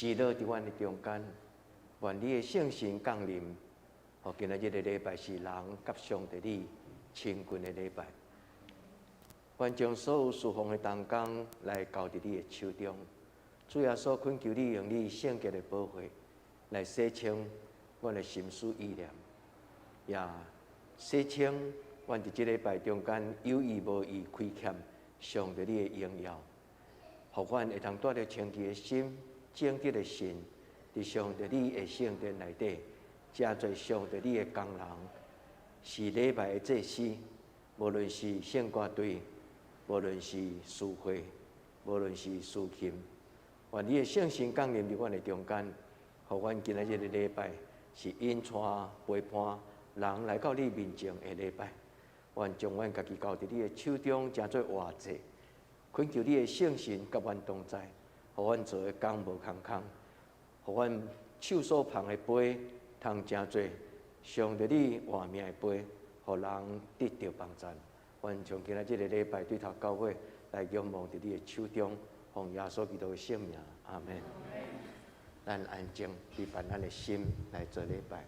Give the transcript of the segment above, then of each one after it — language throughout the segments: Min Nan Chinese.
喜樂佇阮的中間，願你的聖神降臨，予今仔日的禮拜是人佮上帝你親近的禮拜。願將所有事奉的同工來交佇你的手中，主耶穌懇求你用你聖潔的寶血來洗清阮的心思意念，也洗清阮佇這禮拜中間有意無意虧欠上帝你的榮耀，予阮會當帶著清潔的心、正直的心，佇上帝你的聖殿內底，成做上帝你的工人，是禮拜的祭司，無論是聖歌隊，無論是司會，無論是司琴，願你的聖神降臨佇阮的中間，予阮今仔日的禮拜是引帶陪伴人來到你面前的禮拜。願將阮家己交佇你的手中，成做活祭，懇求你的聖神佮阮同在，予阮做的工無空空，予阮手所捧的杯，通成做上帝你活命的杯，予人得著幫贊。願將今仔這個禮拜對頭到尾來仰望佇你的手中，奉耶穌基督的聖名，阿門。咱安靜，預備咱的心來做禮拜。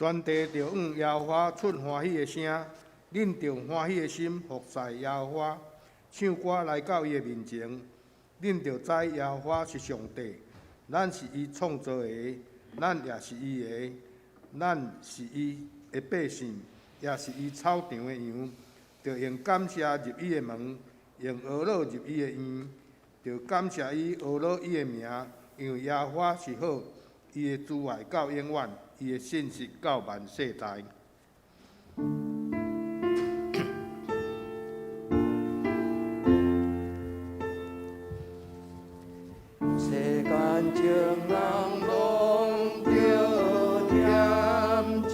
全地著向耶和華出歡喜的聲，恁著用歡喜的心服侍耶和華，唱歌來到伊的面前。恁著知耶和華是上帝，咱是伊創造的，咱也是伊的，咱是伊的百姓，也是伊草場的羊。著用感謝入伊的門，用呵咾入伊的院，著感謝伊呵咾伊的名，因為耶和華是好，伊的慈愛到永遠，伊的信實到萬世代。世間情人攏著恬靜，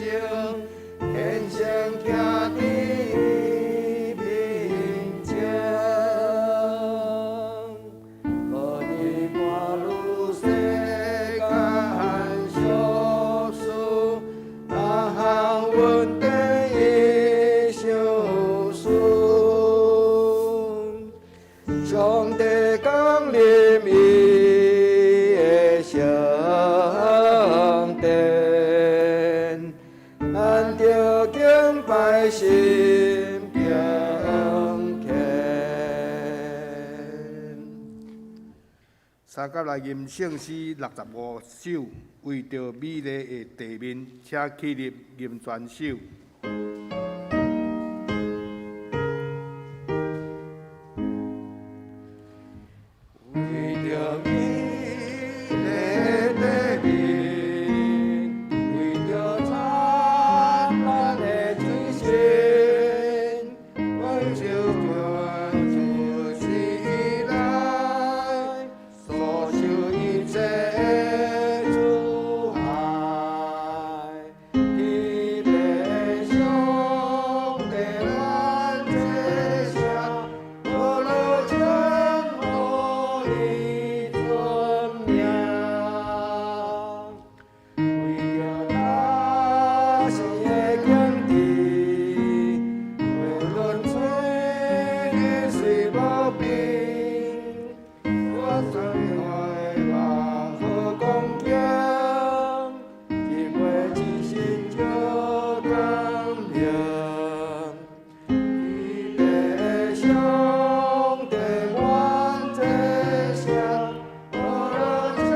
虔誠徛佇伊面前，無論看愈世間俗事，逐項問題伊相信。上帝降臨伊的聖殿，咱著敬拜心敬虔。三甲來吟聖詩65首，為著美麗的地面，請起立吟全首。為著美麗的地面，為著燦爛的水星，阮就願出世以來，所受一切的阻礙，天父上帝咱這聲，呵咾稱呼伊尊名。為著大聖的境地，無論歲月雖無邊，我怎會萬好光景，一回一心就感明。天父上帝阮這聲，呵咾稱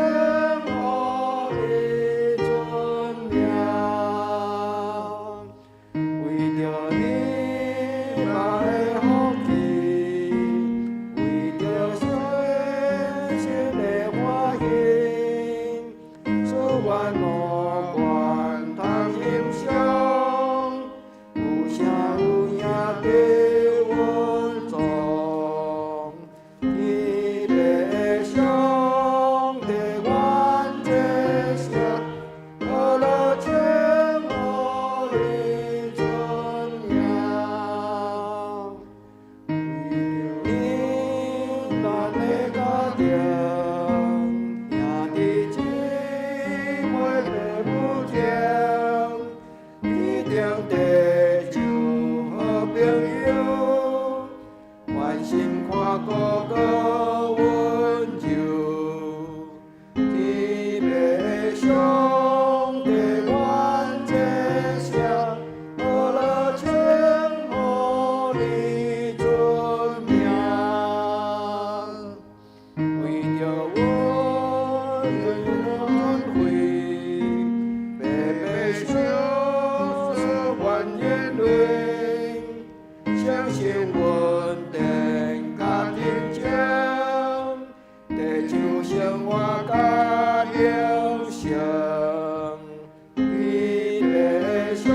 呼伊尊名。為著你媽的福氣，為著信心的歡欣，祝願無管通欣賞，有聲有影得穩壯。天父上帝阮這聲，呵咾稱呼伊尊名。為著咱的家庭，兄弟姊妹爸母情，天頂地就好朋友，關心看顧閣溫柔。天父上帝阮這聲，呵咾稱呼你尊名。為著阮的恩惠，白白相送願眼淚，相信穩定甲平靜，地上生活甲永生。天父上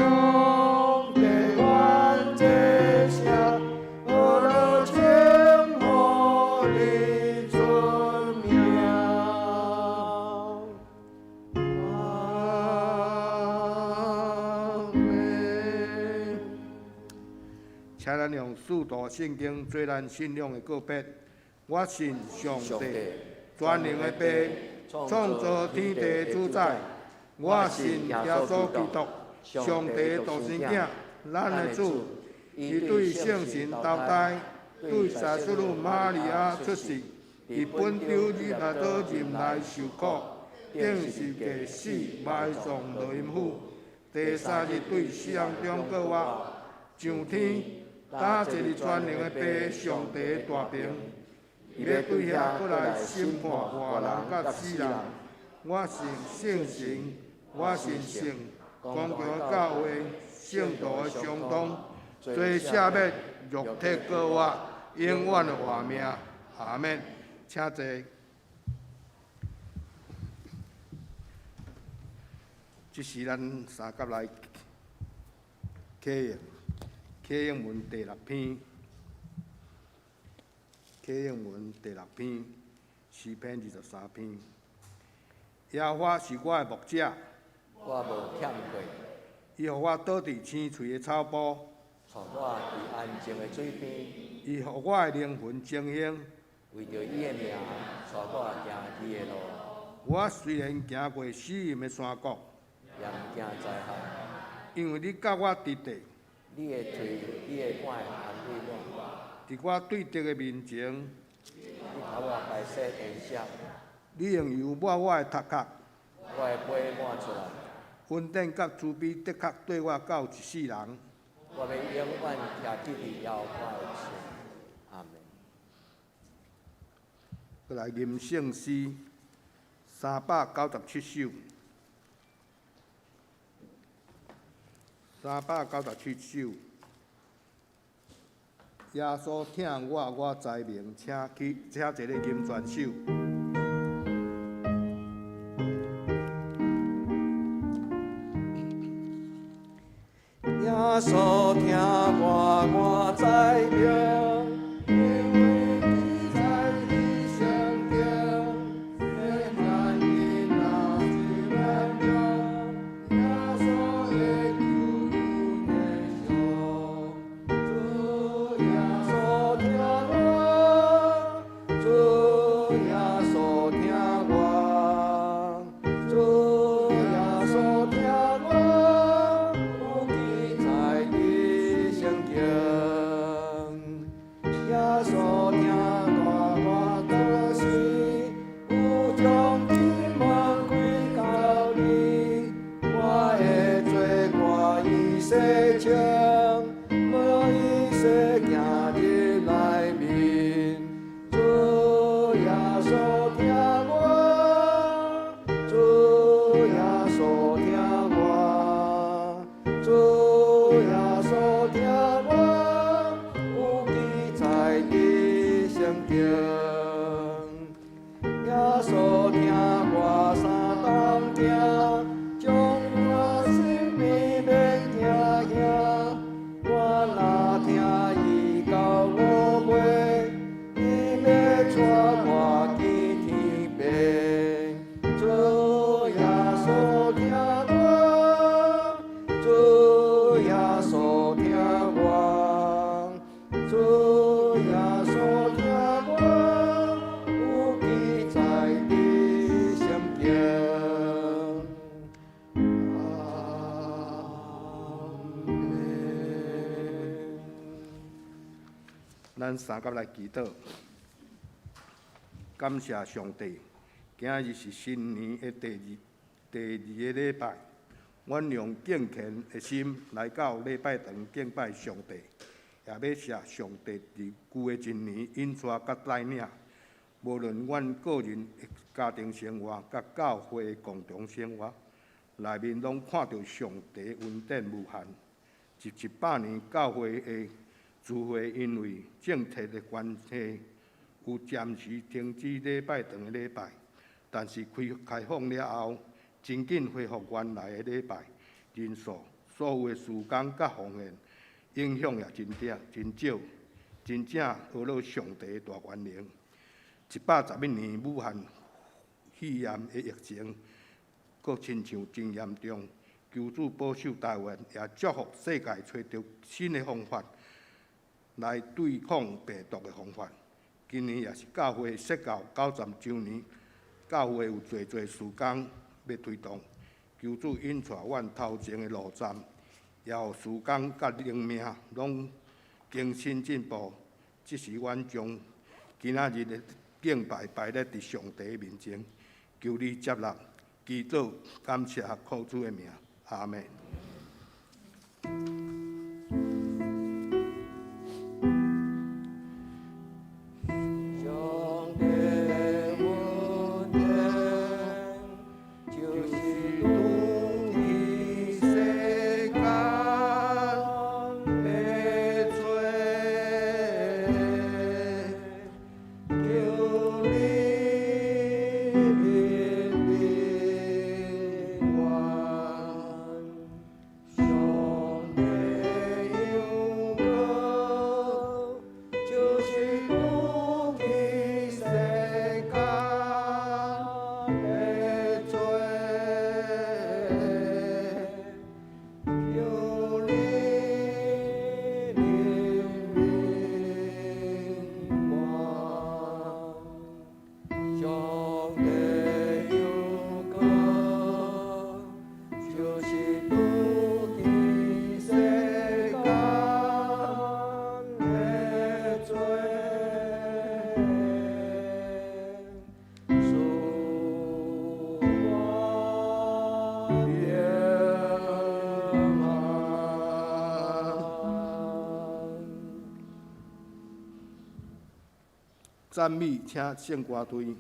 帝阮這聲，呵咾稱呼你尊名。阿們。請咱用使徒信經做咱信仰的告別。我信上帝，全能的父，創造天地的主宰。我信耶穌基督，上帝的獨生囝，咱的主。伊對聖神投胎，對撒淑女瑪利亞出世，佇本丟彼拉多任內受苦，釘十字架死，埋葬落陰府。第三日對死人中閣活，上天，擔坐佇全能的父上帝的大爿。伊欲對遐閣來審判活人佮死人。我信聖神，我信聖公共的教會，聖徒的相通，罪赦免，肉體閣活，永遠的活命。阿們。請坐。這時咱三甲來啟應，啟應文第六篇，啟應文第六篇，詩篇23篇。耶和華是我的牧者，我無欠過。伊予我倒佇青翠的草埔，帶我佇安靜的水邊。伊予我的靈魂清興，為著伊的名，帶我行義的路。我雖然行過死蔭的山谷，也毋驚災害，因為你佮我佇咧。你的槌，你的竿安慰我。佇我對敵的面前，你頭我擺設筵席。你用油抹我的頭殼，我的杯滿出來。恩典佮慈悲的確綴我到一世人。我欲永遠徛佇耶和華的厝。阿們。閣來吟聖詩397首，397首。耶穌疼我，我知明，請去，請一個吟全首。耶穌疼我，我知明，因為記載佇聖經，世間囡仔一萬中，耶穌的救恩的上。主耶穌疼我，主耶穌疼我，主耶穌疼我，有記載佇聖經。耶穌疼我，我倒時有將心門開予你，我的罪過已洗清，無伊洗行入內面。主耶穌疼我，主耶穌疼我，主耶穌疼我，有記載佇聖經。耶穌疼我三冬行，將我性命免驚嚇。我若聽伊到午尾，伊欲帶我去天邊。主耶穌疼我，主耶穌疼我，主耶穌疼我，有記載佇聖經。阿們。咱三佮來祈禱，感謝上帝。今日是新年的第二个禮拜，阮用敬虔的心來到禮拜堂敬拜上帝，也欲謝上帝佇舊的一年引帶佮帶領。無論阮個人的家庭生活，佮教會的共同生活，內面攏看著上帝恩典無限。100年教會的聚會因為政策的關係，有暫時停止禮拜堂的禮拜，但是開放了後，真緊恢復原來的禮拜人數，所有的事工佮奉獻，影響也真少，真少，真正學了上帝的大權能。111年武漢肺炎的疫情，閣親像真嚴重，求主保守台灣，也祝福世界揣著新的方法來對抗病毒的方法。今年也是教會設教90週年，教會有濟濟事工欲推動，求主引帶阮頭前的路站，也予事工佮靈命攏更新進步。這是阮將今仔日的敬拜擺咧佇上帝面前，求你接納，祈禱感謝靠主的名，阿們。上帝恩典就是拄伫世間的罪，求你憐憫我。上帝有國，就是拄伫世間的罪，求你憐憫我。上帝有國，就是拄伫世間的罪，賜我平安。讚美，請聖歌隊。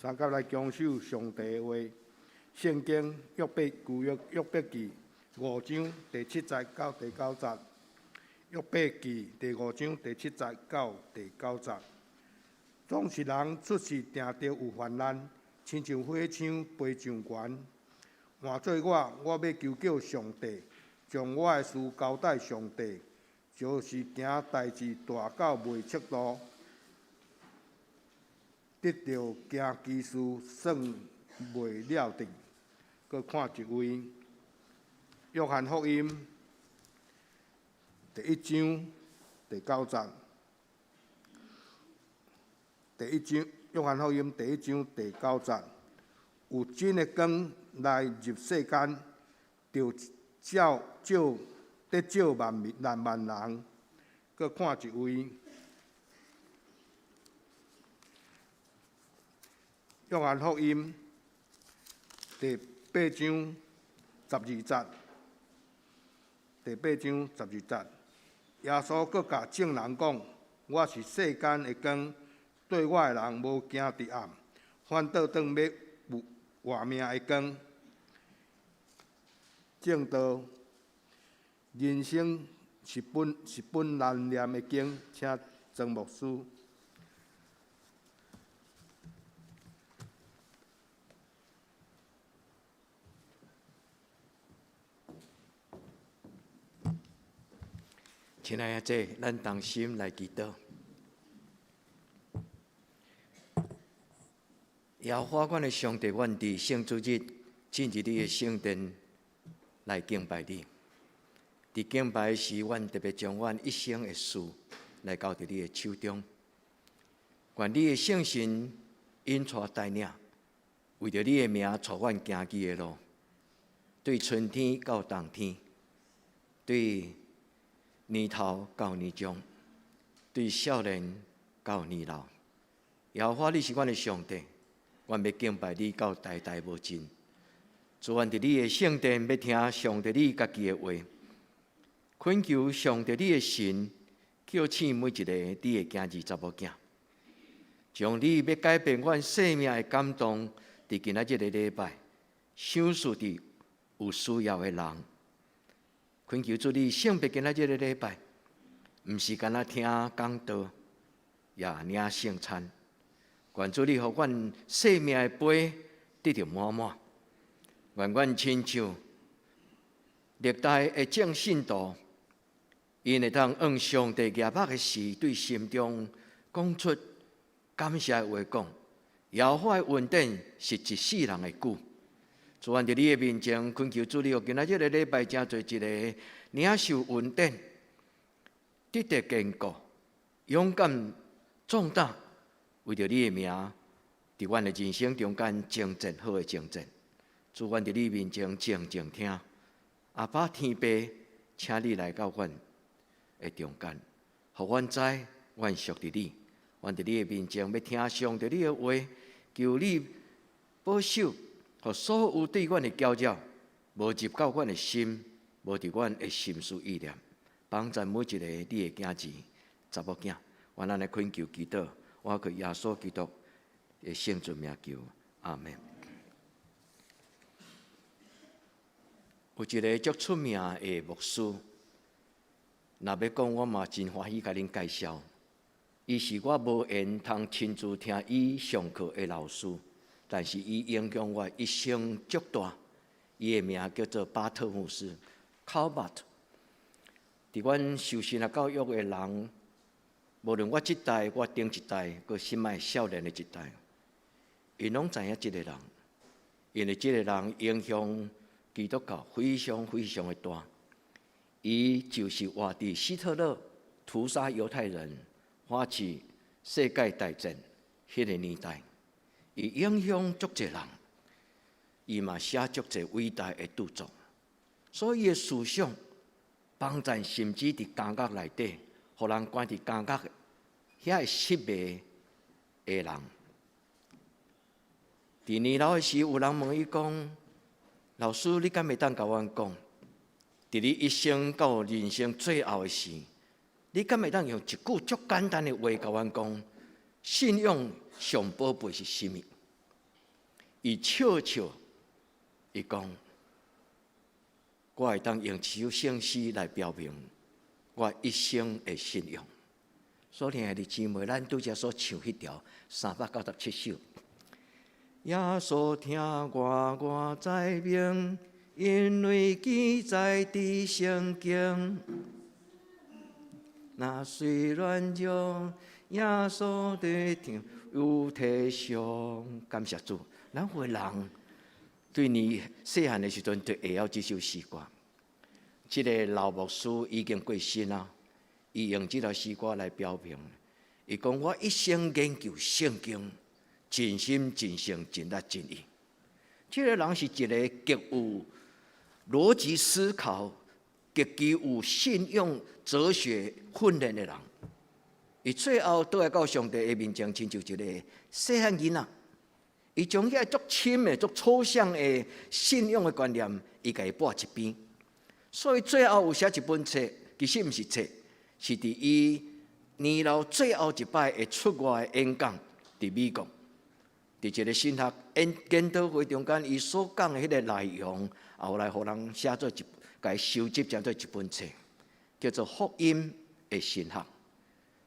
相佮來強守上帝的話。聖經約伯舊約約伯記五章第七節到第九節。約伯記第五章第七節到第九節。總是人出世定著有患難，親像火槍飛上懸。換做我，我欲求叫上帝，將我的事交代上帝，就是行代誌大到袂測度，得著行奇事算袂了得。閣看一位，約翰福音第一章第九節。第一章，約翰福音第一章第九節，有真的光來入世間，就照照得照萬民萬萬人。閣看一位，約翰福音第八章十二節，第八章十二節，耶穌閣共眾人講：我是世間的光。綴我的人無行佇暗，反倒轉欲有活命的光。證道，人生是本是本難念的經，請曾牧師。親愛的姊，咱同心來祈禱。耶和華阮的上帝，阮佇聖主日進入你的聖殿來敬拜你。佇敬拜時，阮特別將阮一生的事來交佇你的手中。願你的聖神引帶帶領，為著你的名帶阮行去的路，對春天到冬天，對年頭到年終，對少年到年老。耶和華，你是阮的上帝。阮欲敬拜你到代代無盡。主，阮佇你的聖殿欲聽上帝你家己的話，懇求上帝你的神叫醒每一个你的囝兒查某囝，將你欲改變阮生命的感動，佇今仔這个禮拜，賞賜佇有需要的人。懇求主你聖別今仔這个禮拜，毋是干焦聽講道，也領聖餐。願主你予阮生命的杯得著滿滿，願阮親像歷代的眾信徒，𪜶會當按上帝額目的時，對心中講出感謝的話，講耶和華的恩典是一世人的久。主，阮佇你的面前懇求主你，予今仔這个禮拜成做一个領受恩典、得著堅固、勇敢壯膽。為著你的名，佇阮的人生中間征戰好的征戰，主，阮佇你面前靜靜聽，阿爸天父，請你來到阮的中間，予阮知阮屬佇你，阮佇你的面前欲聽上帝你的話，求你保守，予所有對阮的攪擾，無入到阮的心，無佇阮的心思意念，幫助每一個你的囝兒、查某囝，阮按呢懇求祈禱。我靠耶穌基督的聖尊名求，阿們。有一个足出名的牧師，若欲講，我嘛真歡喜共恁介紹。伊是我無緣通親自聽伊上課的老師，但是伊影響我一生足大。伊的名叫做巴特牧師，考巴特。佇阮受神學教育的人，無論我這代、我頂一代，閣新邁少年的一代，𪜶攏知影這个人，因為這个人影響基督教非常非常的大。伊就是活佇希特勒屠殺猶太人、發起世界大戰彼个年代，伊影響足濟人，伊嘛寫足濟偉大的著作，所以伊的思想幫贊，甚至佇監獄內底，予人關佇監獄遐會失迷的人。佇年老的時，有人問伊講：老師，你敢會當共阮講，佇你一生到人生最後的時，你敢會當用一句足簡單的話共阮講，信仰上寶貝是啥物？伊笑笑，伊講，我會當用這首聖詩來表明我一生的信仰。所以兄弟姊妹，咱拄才所唱彼條397首。耶穌疼我，我知明，因為記載佇聖經。若雖軟弱，耶穌的疼有體恤。感謝主，咱有的人對你細漢的時陣就會曉這首詩歌。這个老牧師已經過身啊，伊用這條詩歌來表明，伊講我一生研究聖經，盡心盡性盡力盡意。這个人是一个極有邏輯思考、極其有信仰哲學訓練的人。伊最後倒來到上帝的面前，親像一个細漢囡仔。伊將遐足深的、足抽象的信仰的觀念，伊共伊擺一邊。所以最後有寫一本冊，其實毋是冊，是佇伊年老最後一擺會出外演講，佇美國，佇一个神學研討會中間，伊所講的彼个內容，後來予人寫做一，共伊收集成做一本冊，叫做《福音的神學》。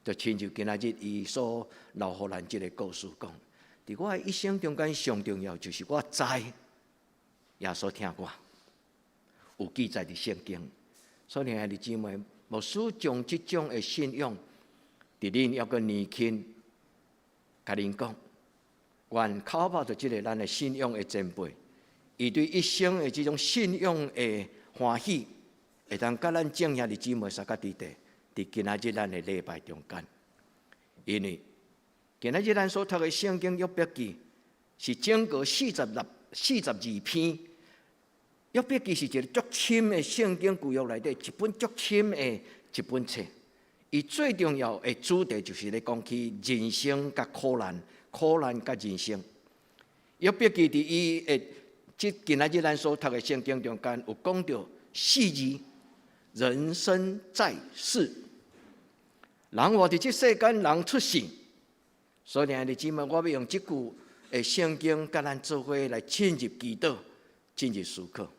就親像今仔日伊所留予咱這个故事講，佇我的一生中間上重要就是我知耶穌疼我，有記載佇聖經。所以兄弟姊妹，牧師將這種的信仰，佇恁猶閣年輕，共恁講，願考報著這个咱的信仰的前輩，伊對一生的這種信仰的歡喜，會當佮咱眾兄弟姊妹相佮佇佇，佇今仔日咱的禮拜中間，因為今仔日咱所讀的聖經約伯記是整個46、42篇。約伯記是一個足深的聖經舊約內底一本足深的一本冊。伊最重要的主題就是咧講起人生佮苦難，苦難佮人生。約伯記佇伊的這今仔日咱所讀的聖經中間有講著四字：人生在世。人活佇這世間，人出世。所以兄弟姊妹，我欲用這句的聖經，佮咱做伙來進入祈禱，進入思考。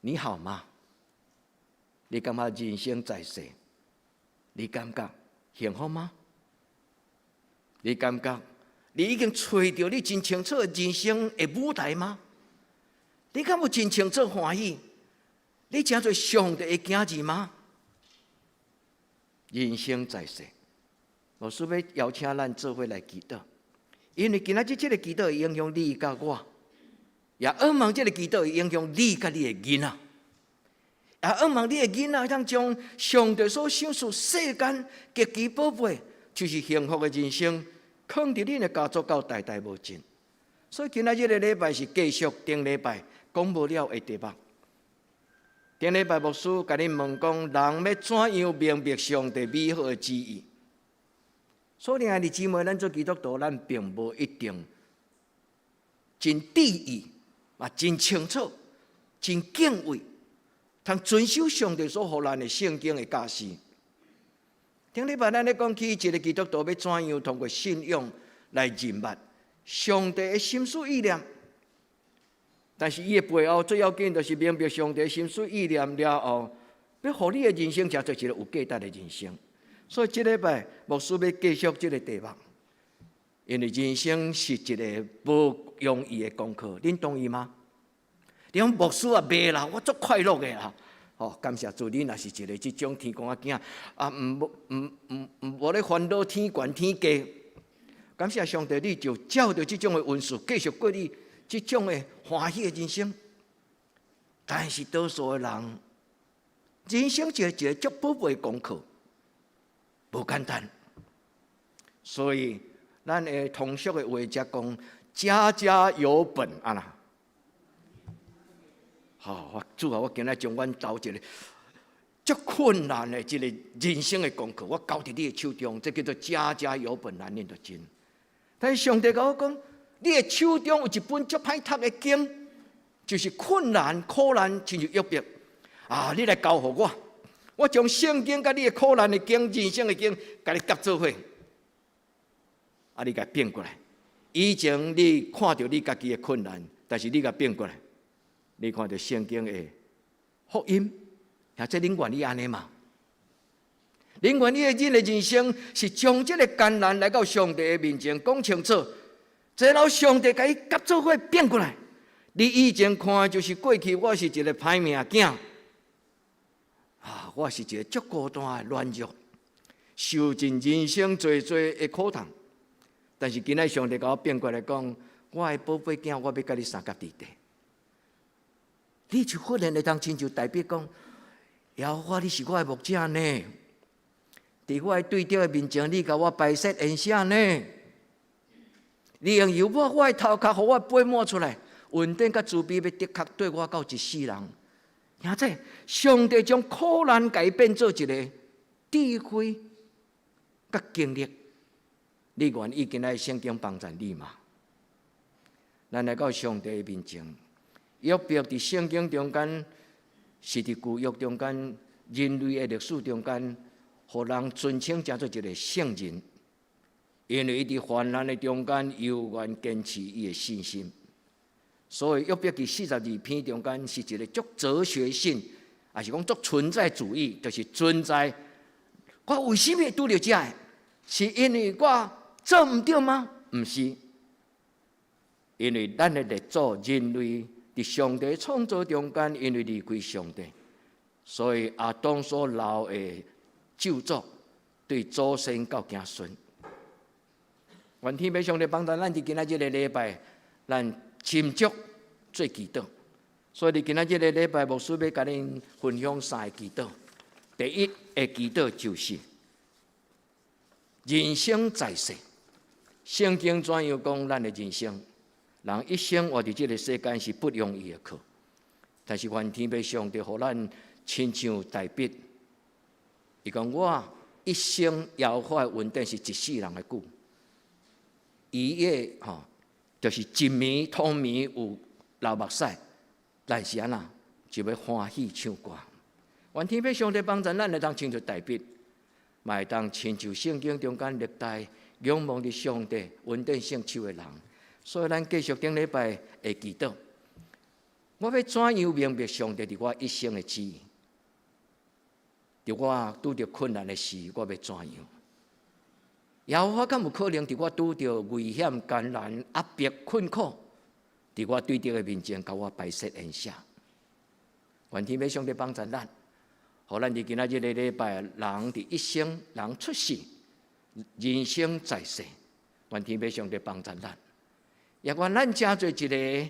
你好嗎？你感覺人生在世，你感覺幸福嗎？你感覺你已經揣著你真清楚的人生的舞台嗎？你敢有真清楚歡喜？你成做上帝的囝兒嗎？人生在世，牧師欲邀請咱做伙來祈禱，因為今仔日這个祈禱會影響你佮我，也向望這个祈禱會影響你佮你的囡仔，也向望你的囡仔會當將上帝所賞賜世間極其寶貝，就是幸福的人生，囥佇恁的家族到代代無盡。所以今仔日的禮拜是繼續頂禮拜講無了的題目。頂禮拜牧師共恁問講，人欲怎樣明白上帝美好的旨意？所以兄弟姊妹，咱做基督徒，咱並無一定真注意，嘛真清楚、真敬畏，通遵守上帝所予咱的聖經的教示。頂禮拜咱咧講起一个基督徒欲怎樣通過信仰來認捌上帝的心思意念。但是伊的背後最要緊，就是明白上帝心思意念了後，欲予你的人生成做一個有價值的人生。所以這禮拜牧師欲繼續這个題目，因為人生是一个無容易的功課，恁同意嗎？你講牧師啊，袂啦，我足快樂的啦。哦，感謝主，你若是一个這種天公仔囝，啊，毋毋毋毋無咧煩惱天懸天低。感謝上帝，你就照著這種的恩賜，繼續過你這種的歡喜的人生。但是多數的人，人生一個一个足寶貝的功課，無簡單。所以，咱的通俗的話則講，家家有本啊啦。好，我主啊，我今仔將阮兜一个足困難的這个人生的功課，我交佇你的手中，這叫做家家有本難念的經。但是上帝共我講，你的手中有一本足歹讀的經，就是困難苦難，親像約伯啊！你來交予我，我將聖經佮你的苦難的經、人生的經，共你夾做伙，啊，你共變過來，以前你看著你家己的困難，但是你共變過來，你看著聖經的福音，或者恁願意按呢嗎？恁願意恁的人生是將這个艱難來到上帝的面前講清楚，然後上帝共伊佮做伙變過來。你以前看就是過去，我是一个歹命囝，啊，我是一个足孤單的軟弱，受盡人生濟濟的苦痛。但是今仔上帝共我變過來講，我的寶貝囝，我欲佮你相佮佇底。你就忽然會當親像大衛講，耶和華你是我的牧者呢，佇我的對敵的面前，你共我擺設筵席呢。你用油抹我的頭殼，予我杯滿出來，恩典佮慈悲欲的確綴我到一世人。兄弟，上帝將苦難改變做一个智慧佮經歷。你願意今仔聖經幫助你嗎？咱來到上帝的面前，約伯佇聖經中間，是佇舊約中間，人類的歷史中間，予人尊稱成做一个聖人，因為伊佇患難的中間，猶原堅持伊的信心。所以約伯記42篇中間是一个足哲學性，抑是講足存在主義，就是存在。我為啥物會拄著這个？是因為我做毋對嗎？毋是，因為咱的列祖人類佇上帝創造中間，因為離開上帝，所以亞當所留的咒詛，對祖先到子孫。願天父上帝幫助咱佇今仔這个禮拜，咱斟酌做祈禱。所以佇今仔這个禮拜，牧師欲共恁分享三个祈禱。第一个祈禱就是人生在世，聖經怎樣講咱的人生？人一生活佇這个世間是不容易的課，但是願天父上帝予咱親像大衛，伊講我一生耶和華的恩典是一世人的久，伊的吼就是一暝通暝有流目屎，但是按怎就欲歡喜唱歌。願天父上帝幫助咱會當親像大衛，嘛會當親像聖經中間歷代仰望佇上帝恩典聖手的人。所以咱繼續頂禮拜的祈禱。我欲怎樣明白上帝佇我一生的旨意？佇我拄著困難的時，我欲怎樣？耶和華敢有可能佇我拄著危險、艱難、壓迫、困苦，佇我對敵的面前，共我擺設筵席？願天父上帝幫助咱，予咱佇今仔這个禮拜，人佇一生，人出世，人生在世，願天父上帝幫助咱，也願咱成做一个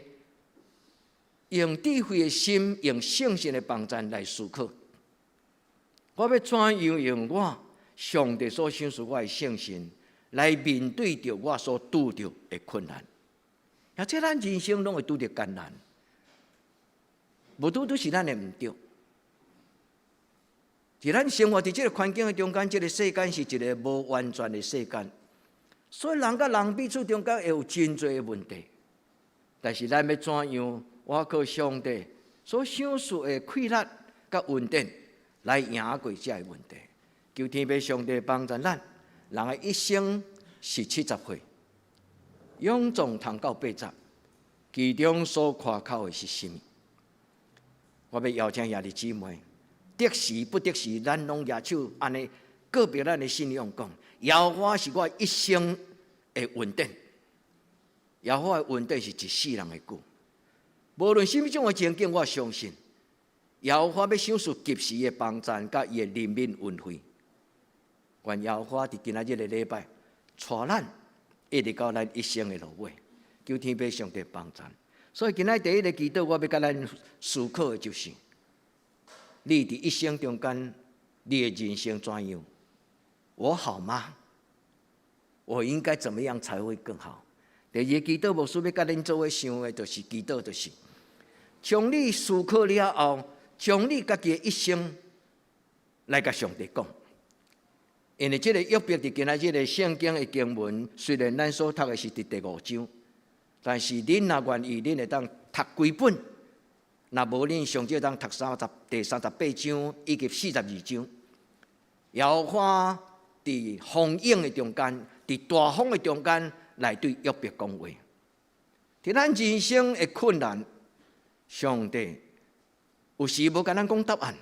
用智慧的心，用聖神的幫助來思考。我欲怎樣用我上帝所賞賜我的聖神來面對著我所拄著的困難？而且咱人生攏會拄著艱難，無拄拄是咱的毋對。佇咱生活佇這个環境的中間，這个世間是一个無完全的世間，所以人佮人彼此中間會有真濟的問題。但是咱欲怎樣？倚靠上帝所賞賜的氣力佮恩典來贏過這个問題。求天父上帝幫助咱，人的一生是70歲，勇壯通到80，其中所誇口的是啥物？我欲邀請兄弟姊妹，得時不得時，咱攏舉手按呢告白咱的信仰，講耶和華是我一生的恩典，耶和華的恩典是一世人的久。無論啥物種的情景，我相信耶和華欲賞賜及時的幫助，佮伊的憐憫恩惠。願耶和華佇今仔這个禮拜，帶咱一直到咱一生的落尾，求天父上帝幫助。所以今仔第一个祈禱，我欲共咱思考的就是：你佇一生中間，你的人生怎樣？我好嗎？我應該怎麼樣才會更好？第二個祈禱，牧師欲共恁做伙想的，就是祈禱，就是將你思考了後，將你家己的一生來共上帝講。因為這个約伯佇今仔這个聖經的經文，雖然咱所讀的是佇第五章，但是恁若願意，恁會當讀規本；若無恁上少當讀第38章以及42章。耶和華佇風湧的中間，佇大風的中間，來對約伯講話。佇咱人生的困難，上帝有時無共咱講答案，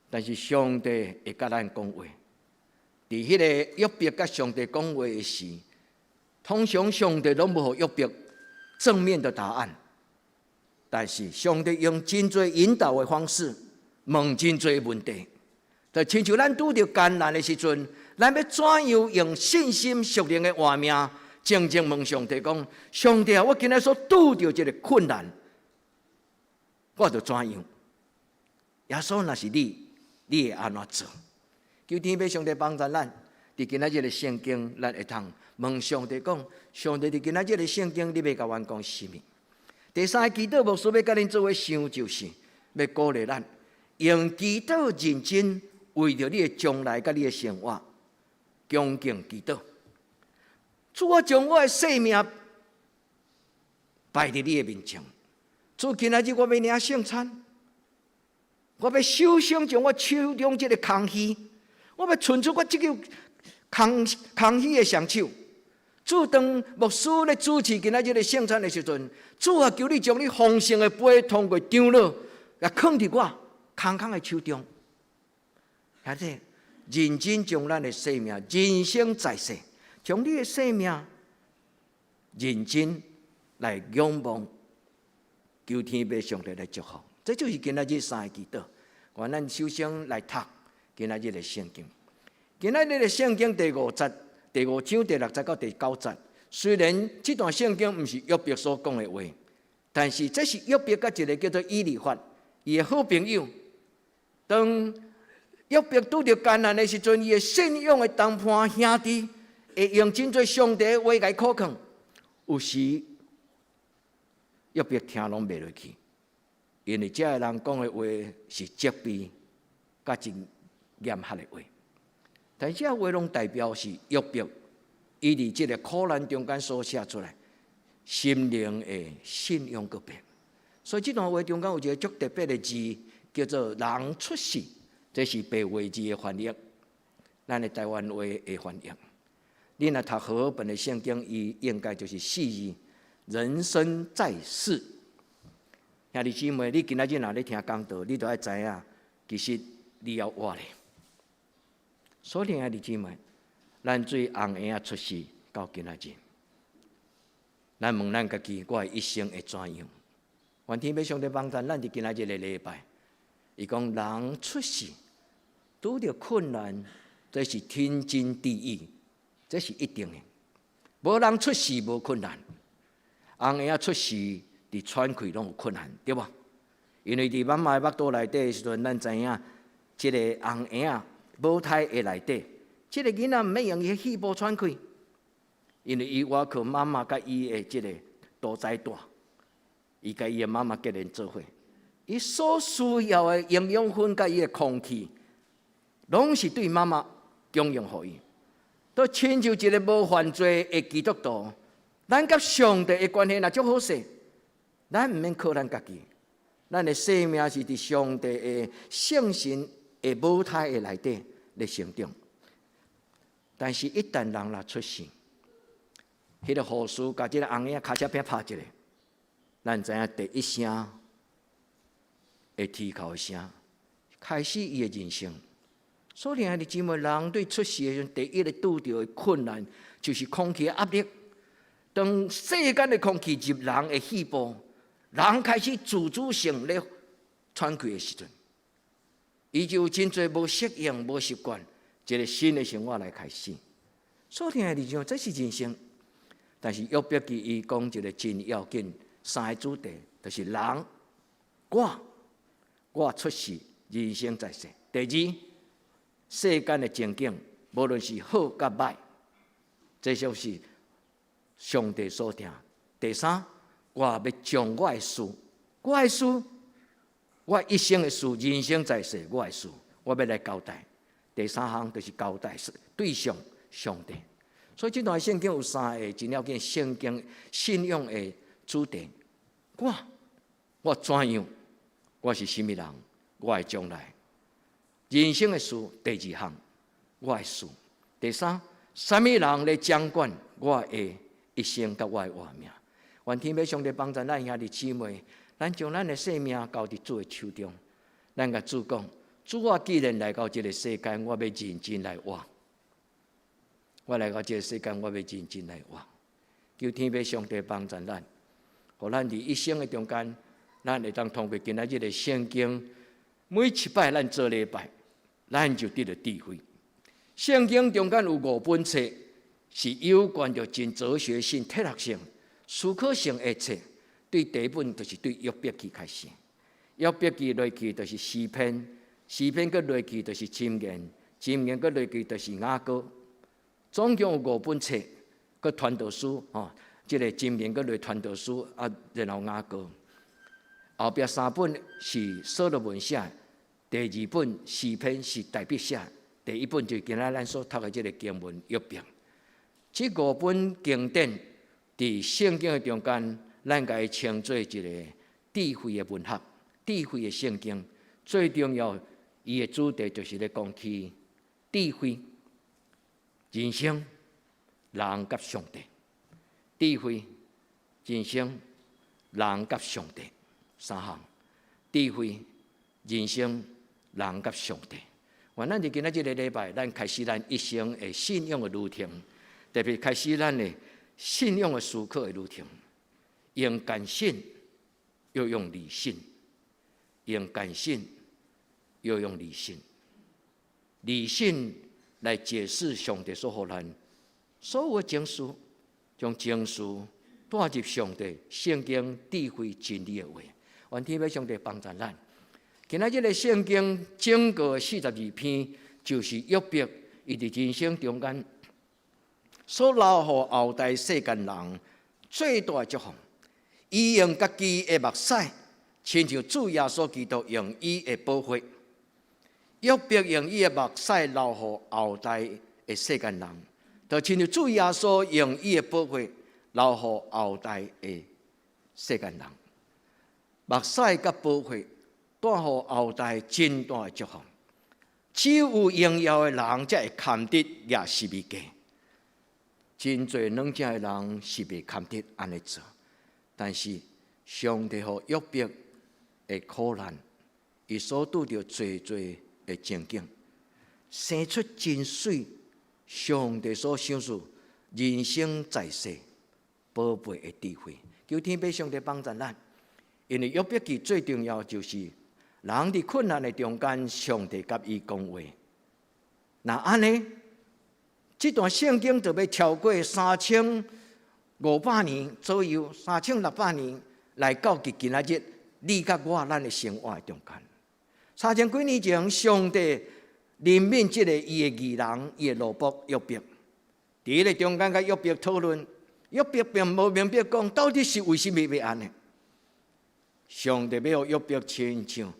但是上帝會佮咱講話。佇彼個約伯佮上帝講話的時，通常上帝攏無予約伯正面的答案，但是上帝用真濟引導的方式問真濟問題。就親像咱拄著艱難的時陣，咱欲怎樣用信心屬靈的活命，靜靜問上帝講：上帝啊，我今仔所拄著這個困難，我著怎樣？耶穌若是你，你會按怎做？求天父上帝幫助咱，佇今仔日的聖經，咱會通問上帝講：上帝佇今仔日的聖經，你欲共阮講啥物？第三個祈禱牧師欲佮恁做伙想，就是欲鼓勵咱用祈禱認真，為著你的將來佮你的生活，恭敬祈禱。主，我將我的性命擺佇你的面前。主，今仔日我欲領聖餐，我欲首先將我手中這个空虛，我欲伸出我這个空空虛的雙手。主，當牧師咧主持今仔日的聖餐的時陣，主啊，求你將你豐盛的杯通過長老，來囥佇我空空的手中。兄弟，認真將咱的生命，人生在世，將你的生命認真來仰望，求天父上帝來祝福。這就是今仔日三個祈禱。願咱首先來讀今仔日的聖經。今仔日的聖經第五節、第五章第六節到第九節。雖然這段聖經毋是約伯所講的話，但是這是約伯佮一个叫做以利法，伊的好朋友。當約伯拄著艱難的時陣，伊的信仰的同伴兄弟會用真濟上帝的話共伊苦勸，有時約伯聽攏袂落去，因為這个人講的話是責備佮真嚴厲的話。但這話攏代表是約伯，伊佇這个苦難中間所寫出來心靈的信仰告白。所以這段話中間有一个足特別的字，叫做“人出世”，這是白話字的翻譯，咱的台灣話的翻譯。你若讀和合本的聖經，伊應該就是四字：人生在世。兄弟姊妹，你今仔日若咧聽講道，你著愛知影，其實你猶活咧。所以兄弟姊妹，咱對紅嬰仔出世到今仔日，咱問咱家己，我的一生會怎樣？願天父上帝幫助咱佇今仔日的禮拜，伊講人出世拄著困難，這是天經地義，這是一定的。無人出世無困難，紅嬰仔出世佇喘氣攏有困難，對無？因為佇媽媽的腹肚內底的時陣，咱知影這个紅嬰仔母胎的內底，這个囡仔毋免用伊的肺部喘氣，因為伊倚靠媽媽佮伊的這个肚臍帶，伊佮伊的媽媽結連做伙，伊所需要的營養分佮伊的空氣，攏是對媽媽供應予伊。都親像一个無犯罪的基督徒，咱佮上帝的關係若足好勢，咱毋免靠咱家己，咱的生命是佇上帝的聖神的母胎的內底咧成長。但是，一旦人若出世，彼个護士共這个紅嬰仔跤車餅拍一下，咱知影第一聲會啼哭的聲，開始伊的人生。所以，兄弟姊妹，人對出世的時陣，第一个拄著的困難，就是空氣的壓力。當世間的空氣入人的肺部，人開始自主性咧喘氣的時陣，伊就有真濟無適應、無習慣，一个新的生活來開始。所以，兄弟姊妹，這是人生。但是約伯記伊講一个真要緊三个主題，就是人、我、我出世，人生在世。第二，世間的情景，無論是好佮䆀，這就是上帝所定。第三，我欲將我的事，我的事，我一生的事，人生在世，我的事，我欲來交代。第三項就是交代是對象上帝。所以這段聖經有三个真要緊聖經信仰的主題。我我怎樣？我是啥物人？我的將來。人生的事，第二項，我的事。第三，啥物人咧掌管我的一生佮我的活命？願天父上帝幫助咱兄弟姊妹，咱將咱的生命交佇主的手中。咱共主講：主啊，既然來到這个世間，我欲認真來活。我來到這个世間，我欲認真來活。求天父上帝幫助咱，予咱佇一生的中間，咱會當通過今仔日的聖經，每一擺咱做禮拜，咱就得著智慧。聖經中間有五本冊，是有關著真哲學性、哲學性、思考性的冊。對第一本就是對約伯記開始，約伯記落去就是詩篇，詩篇閣落去就是箴言，箴言閣落去就是雅歌。總共有五本冊，閣傳道書吼，這個箴言閣落傳道書啊，然後雅歌。後壁三本是所羅門寫，第二本詩篇是大衛寫，第一本就是今仔咱所讀的這个經文約伯。這五本經典佇聖經的中間，咱共伊稱做一个智慧的文學、智慧的聖經。最重要，伊的主題就是咧講起智慧、人生、人佮上帝。智慧、人生、人佮上帝三項。智慧、人生、人佮上帝。願咱佇今仔這个禮拜，咱開始咱一生的信仰的旅程，特別開始咱的信仰的思考的旅程。用感性，又用理性；用感性，又用理性。理性來解釋上帝所予咱所有的情緒，將情緒帶入上帝聖經智慧真理的話。願天父上帝幫助咱。今仔這个聖經整個42篇，就是約伯伊佇人生中間所留予後代世間人最大的祝福。伊用家己的目屎，親像主耶穌基督用伊的寶血。約伯用伊的目屎留予後代的世間人，就親像主耶穌用伊的寶血留予後代的世間人。目屎佮寶血帶予後代真大的祝福。只有榮耀的人才會堪得舉十字架。真濟軟正的人是袂堪得按呢做。但是上帝予約伯的苦難，伊所拄著濟濟的情景，生出真媠。上帝所賞賜人生在世寶貝的智慧，求天父上帝幫助咱。因為約伯記最重要就是人佇困難的中間，上帝佮伊講話。若按呢，這段聖經就欲超過3500年左右，3600年來到今仔日，你佮我咱的生活中間。三千幾年前，上帝憐憫這个伊的義人，伊的奴僕約伯。佇彼个中間佮約伯討論，約伯並無明白講到底是為啥物欲按呢？上帝欲予約伯親像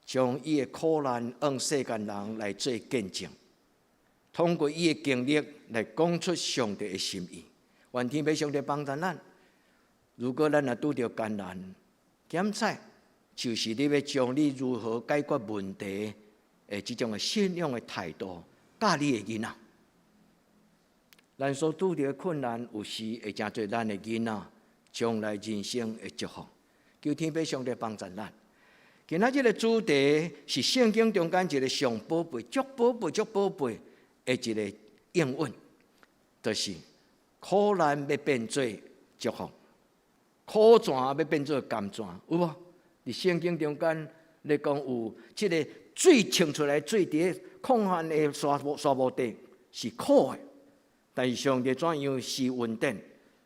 將伊的苦難向世間人來做見證，通過伊的經歷來講出上帝的心意。願天父上帝幫助咱。如果咱若拄著艱難，檢採就是你欲將你如何解決問題的這種的信仰的態度，教你的囡仔。咱所拄著的困難，有時會成做咱的囡仔將來人生的祝福。求天父上帝幫助咱。今仔這个主題是聖經中間一个上寶貝、足寶貝、足寶貝的一个應允，就是苦難欲變做祝福，苦泉欲變做甘泉，有無？佇聖經中間咧講有這个水衝出來，水佇個曠旱的沙漠地是苦的，但是上帝怎樣施恩典？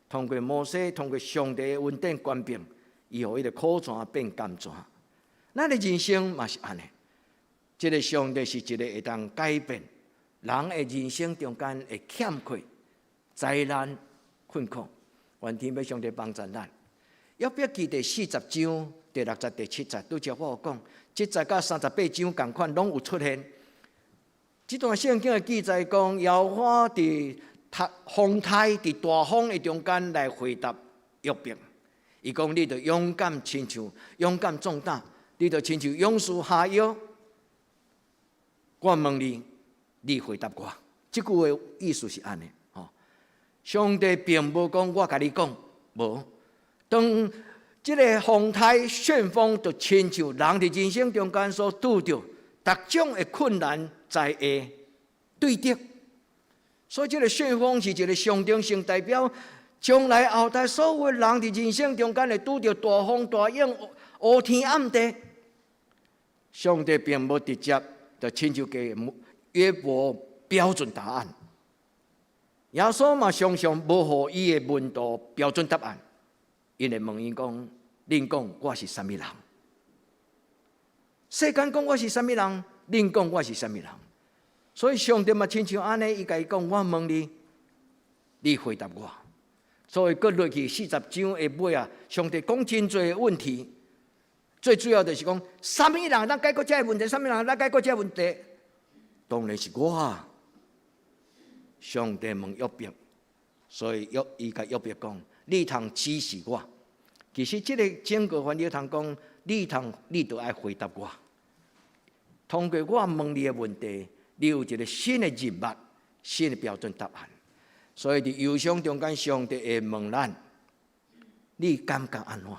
通過摩西，通過上帝的恩典權柄，伊予彼个苦泉變甘泉。咱的人生嘛是按呢，這个上帝是一个會當改變人的人生中間的欠缺、災難、困苦。願天父上帝幫助咱。約伯記第四十章第六節、第七節，拄才我有講，這節佮38章仝款攏有出現。這段聖經的記載講，耶和華佇風颱、佇大風的中間來回答約伯。伊講：你著勇敢，親像勇敢壯膽，你著親像勇士哈約。我問你，你回答我。這句話意思是按呢，吼。上帝並無講我共你講，無。當這個風颱旋風就親像人佇人生中間所拄著逐種的困難災禍對敵，所以這個旋風是一個象徵性代表，將來後代所有人佇人生中間會拄著大風大湧、烏天暗地。上帝並無直接就親像給約伯標準答案，耶穌嘛常常無予伊的門徒標準答案，𪜶會問伊講：恁講我是啥物人？世間講我是啥物人？恁講我是啥物人？所以上帝嘛親像按呢，伊共伊講：我問你，你回答我。所以閣落去40章的尾啊，上帝講真濟問題，最主要就是講，啥物人通解決這個問題？啥物人通解決這個問題？當然是我。上帝問約伯，所以約伊共約伯講：你通指示我。其實這個整個翻譯通講，你通你都愛回答我。通過我問你的問題，你有一個新的認識、新的標準答案。所以佇憂傷中間，上帝會問咱：你感覺按怎？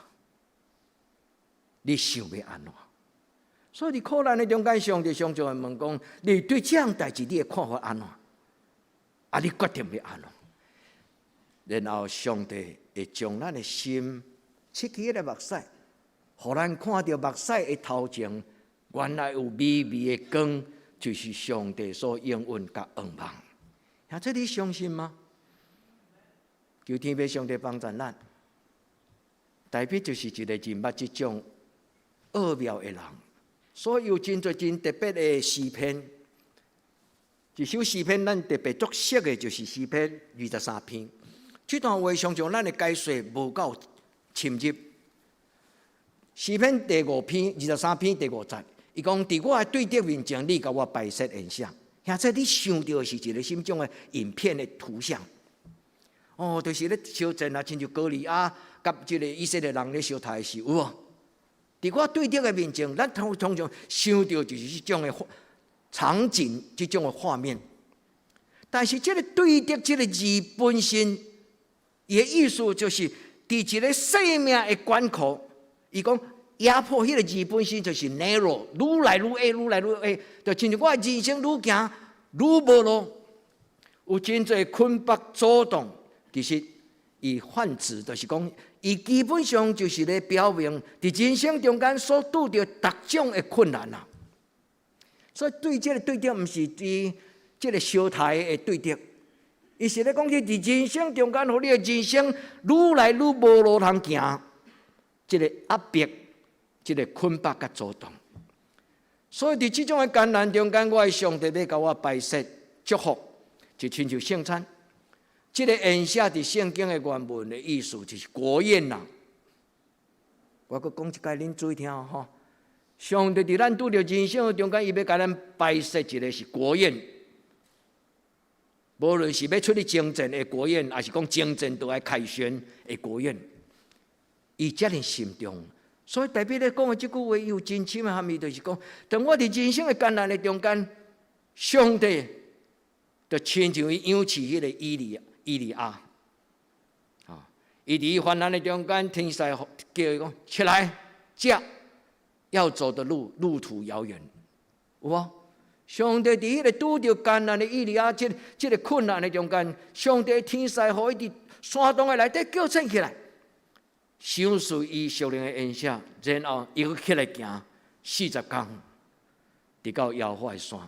你想欲按怎？所以佇苦難的中間，上帝常常會問講：你對這項代誌，你的看法按怎？啊，你決定欲按怎？然後上帝會將咱的心拭去彼个目屎，予咱看著目屎的頭前，原來有微微的光，就是上帝所應允佮仰望。啊，這你相信嗎？求天父上帝幫助咱。大衛就是一個認捌這種奧妙的人，所以有真濟真特別的詩篇。一首詩篇，咱特別足熟的，就是詩篇23篇。這段話常常咱的解說無夠深入。詩篇第五篇23篇第五節，伊講：佇我的對敵面前，你共我擺設筵席。現在你想著的是一個什麼種的影片的圖像？哦，就是咧相戰啊，親像歌利亞佮這個以色列人咧相刣時，有無？佇我對敵的面前，咱通常想著就是這種的場景，這種的畫面。但是這個對敵這個字本身，伊的意思就是佇一個生命的關口，伊講壓迫彼個字本身就是 narrow，愈來愈狹，愈來愈狹，就親像我的人生愈行愈無路，有真濟捆綁阻擋。其實，伊泛指就是講，伊基本上就是咧表明，佇人生中間所拄著逐種的困難啊。所以對這個對敵，毋是佇這個相刣的對敵，伊是咧講，你佇人生中間，予你的人生愈來愈無路通行，這個壓迫、這個捆綁佮阻擋。所以佇這種的艱難中間，我的上帝欲共我擺設祝福，就親像聖餐。這個筵席佇聖經的原文的意思就是國宴啦。我閣講一擺，恁注意聽吼。上帝佇咱拄著人生的中間，伊欲共咱擺設一個是國宴。無論是欲出去征戰的國宴，抑是講征戰都愛凱旋的國宴，伊遮爾慎重。所以大衛咧講的這句話有真深的含義，就是講，當我佇人生的艱難的中間，上帝就親像伊養飼彼個以利亞，啊，伊佇患難的中間，天使叫伊講起來，食，要走的路路途遙遠，有無？上帝佇彼個拄著艱難的以利亞，這個困難的中間，上帝天使予伊佇山洞的內底叫醒起來，賞賜伊屬靈的筵席，然後伊閣起來行40工，直到耶和華的山。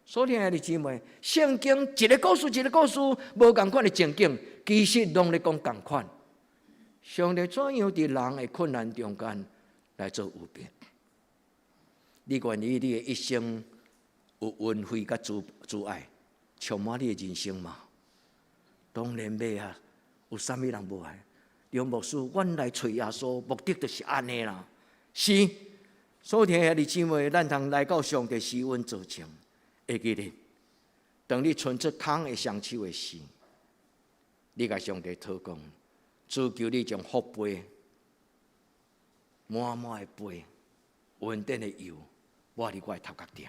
所以，兄弟姊妹，聖經一個故事一個故事，無仝款的情景，其實攏咧講仝款。上帝怎樣佇人的困難中間來做預備？你願意你的一生有恩惠佮慈愛，充滿你的人生嗎？當然欲啊！有啥物人無愛？梁牧師，阮來揣耶穌，目的就是按呢啦。是，所以兄弟姊妹，咱通來到上帝施恩座前。會記得，當你伸出空的雙手的時，你共上帝禱告，主求你將福杯滿滿的杯，恩典的油，抹佇我的頭殼頂。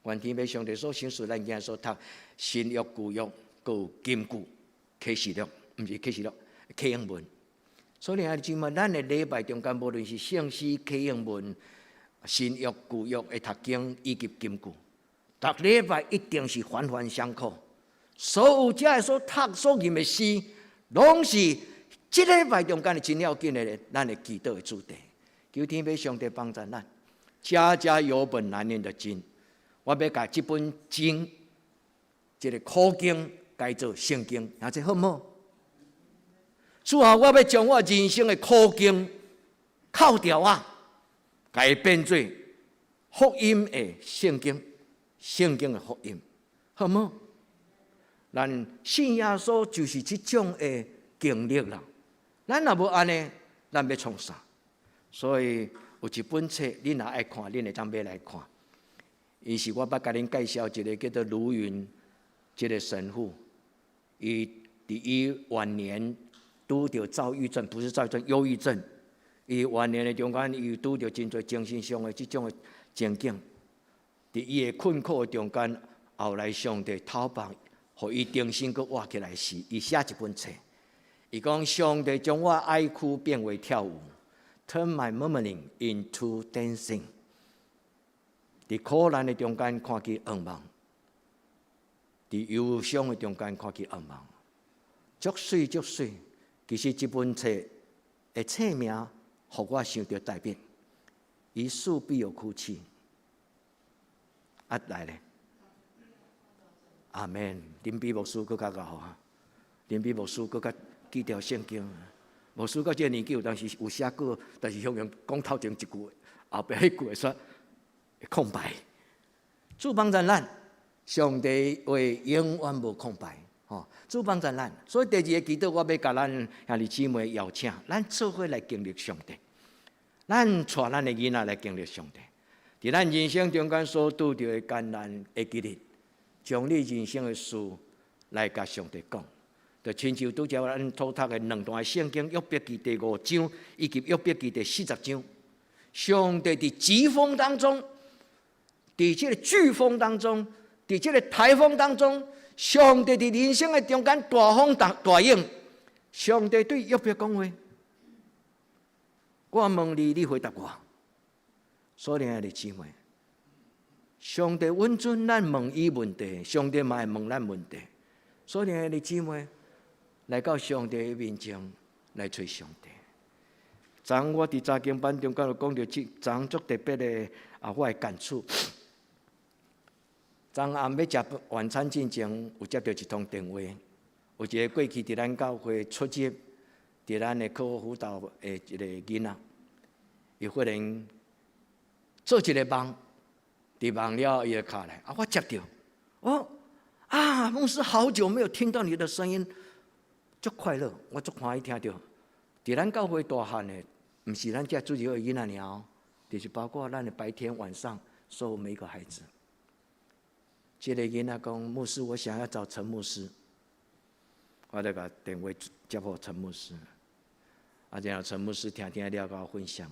願天父上帝所賞賜咱今所讀新約、舊約，閣有金句、啟示錄，毋是啟示錄，啟應文。所以兄弟姊妹，咱的禮拜中間，無論是聖詩、啟應文、新約、舊約的讀經以及金句，逐禮拜一定是環環相扣。所有遮的所讀所吟的詩，攏是這禮拜中間的真要緊的，咱的祈禱的主題。求天父上帝幫助咱，家家有本難念的經。我欲共這本經，這个苦經改做聖經，按呢好無好？主啊，我欲將我人生的苦經扣掉啊，共伊變做福音的聖經，聖經的福音，好無好？咱信耶穌就是這種的經歷啦。咱若無按呢，咱欲創啥？所以有一本冊，恁若愛看，恁會當買來看。伊是我捌共恁介紹一个叫做盧雲這个神父，伊佇伊晚年拄著躁鬱症，不是躁鬱症，憂鬱症。伊晚年的中間，伊拄著真濟精神上的這種的情景。佇伊的困苦的中間，後來上帝透放，予伊重新閣活起來時，伊寫一本冊。伊講上帝將我哀哭變為跳舞，Turn my murmuring into dancing。佇苦難的中間看見盼望，佇憂傷的中間看見盼望，足媠足媠。其實這本冊的冊名，予我想著代表，一樹必有枯氣。啊來咧，阿門。林比牧師閣較𠢕啊，林比牧師閣較記著聖經。牧師到這个年紀有當時有寫過，但是向用講頭前一句，後壁彼句會說空白。主幫助咱，上帝話永遠無空白。吼，主幫助咱。所以第二个祈禱，我欲共咱兄弟姊妹邀請，咱做伙來經歷上帝。咱帶咱的囡仔來經歷上帝。佇咱人生中間所拄著的艱難，會記得將你人生的事來共上帝講。就親像拄才咱所讀的兩段聖經，約伯記第五章以及約伯記第40章。上帝佇疾風當中，佇這个颶風當中，佇這个颱風當中，上帝佇人生的中間大風大大湧，上帝對約伯講話：我問你，你回答我。所以兄弟姊妹，上帝允准咱問伊問題，上帝嘛會問咱問題。所以兄弟姊妹，來到上帝的面前來揣上帝。昨昏我佇查經班中間有講著這昨足特別的啊，我的感觸。昨暗欲食晚餐進前，有接著一通電話，有一個過去佇咱教會出入，佇咱的課後輔導的一個囡仔，伊忽然做一个夢，佇夢了伊就敲來，啊，我接著，哦，啊，牧師好久沒有聽到你的聲音，足快樂，我足歡喜聽著。佇咱教會大漢的，毋是咱遮主日學的囡仔爾哦，就是包括咱的白天晚上所有每一個孩子。這个囡仔講，牧師，我想要找陳牧師，我就共電話接予陳牧師。啊，然後陳牧師聽聽了，共我分享，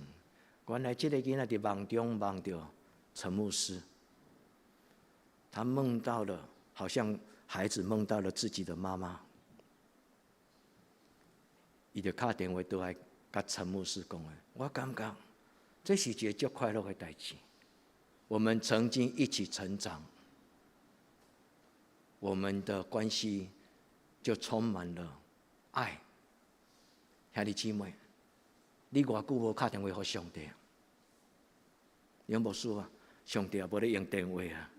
原來這个囡仔佇夢中夢著陳牧師，他夢到了，好像孩子夢到了自己的媽媽，伊就敲電話倒來共陳牧師講的，我感覺這是一个足快樂的代誌，我們曾經一起成長，我們的關係就充滿了愛。兄弟姊妹，你偌久無敲電話予上帝？楊牧師啊，上帝也無咧用電話啊。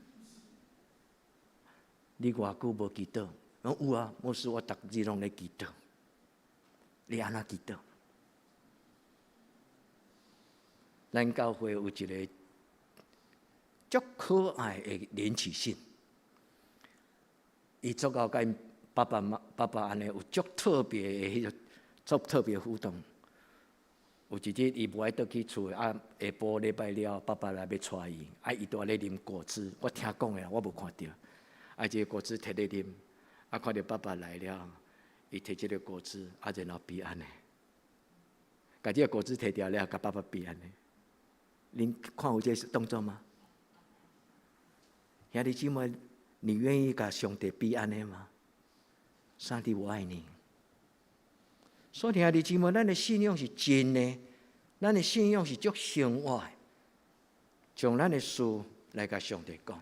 你偌久無祈禱？講有啊，牧師，我逐日攏咧祈禱。你按怎祈禱？咱教會有一个足可愛的連啟信，伊足𠢕共𪜶爸爸媽爸爸按呢有足特別的彼个足特別互動。有一日伊無愛轉去厝，啊，下晡禮拜了，爸爸來欲帶伊，啊，伊拄仔咧啉果汁，我聽講的，我無看著。啊，這个果汁摕咧啉，啊，看著爸爸來了，伊摕這个果汁，啊，然後比按呢，共這个果汁摕掉了，共爸爸比按呢。恁看有這个動作嗎？兄弟姊妹，你願意共上帝比按呢嗎？上帝，我愛你。所以兄弟姊妹，咱的信仰是真的，咱的信仰是足生活的。將咱的事來共上帝講，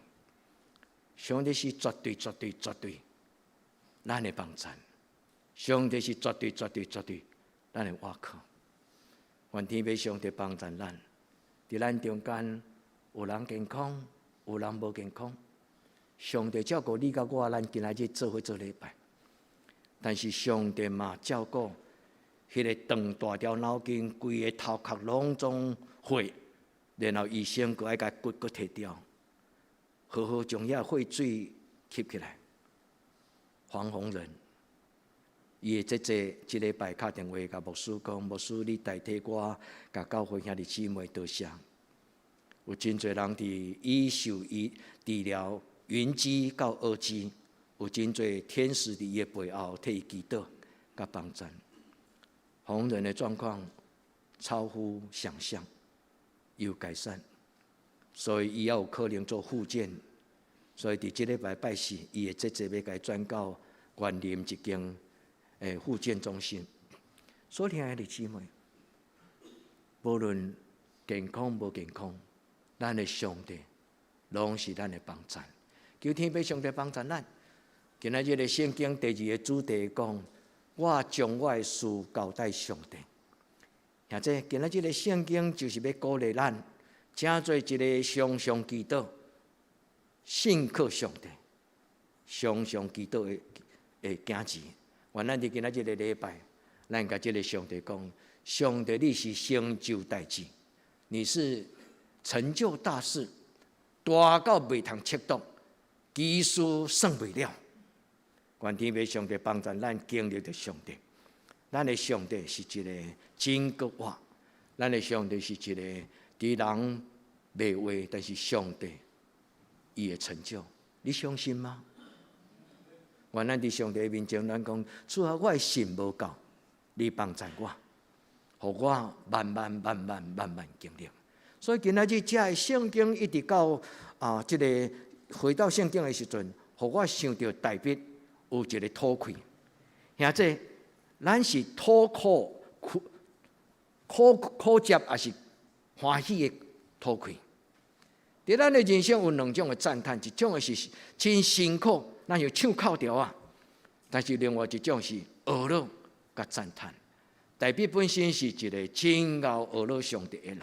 上帝是絕對、絕對、絕對咱的幫贊。上帝是絕對、絕對、絕對咱的倚靠。願天父上帝幫贊咱，佇咱中間有人健康，有人無健康。上帝照顧你佮我，咱今仔日做伙做禮拜。但是上帝嘛照顧彼個斷大條腦筋，規个頭殼攏總血，然後醫生閣愛共骨閣提掉，好好將遐血水吸起來。黃宏仁，伊的姐姐這禮拜敲電話共牧師講，牧師你代替我，共教會兄弟姊妹多謝。有真濟人佇醫受醫治療暈機到惡機，有真濟天使佇伊的背後替伊祈禱佮幫贊。宏仁的狀況超乎想象，有改善，所以伊猶有可能做復健。所以佇這禮拜拜四，伊的姐姐欲共伊轉到員林一間復健中心。所以兄弟姊妹，無論健康無健康，咱的上帝攏是咱的幫贊。求天父上帝幫贊咱。今仔日的聖經第二個主題講，我將我的事交代上帝。兄弟，今仔日的聖經就是欲鼓勵咱，成做一个常常祈禱、信靠上帝、常常祈禱的囝兒。願咱佇今仔這个禮拜，咱共這个上帝講：上帝，你是成就代誌，你是成就大事，大到袂通測度，奇事算袂了。願天父上帝幫助咱經歷著上帝，咱的上帝是一個真閣活，咱的上帝是一個佇人袂話，但是上帝伊會成就，你相信嗎？願咱佇上帝面前，咱講主啊，我的信無夠，你幫助我，予我慢慢、慢慢、慢慢經歷。所以今仔日這个聖經一直到啊，這个回到聖經的時陣，予我想著大衛有一个討氣，兄弟，咱是討苦苦苦苦接，抑是歡喜的討氣？佇咱的人生有兩種的讚嘆，一種的是真辛苦，咱有唱哭調啊；但是另外一種是呵咾佮讚嘆。大衛本身是一个真𠢕呵咾上帝的人，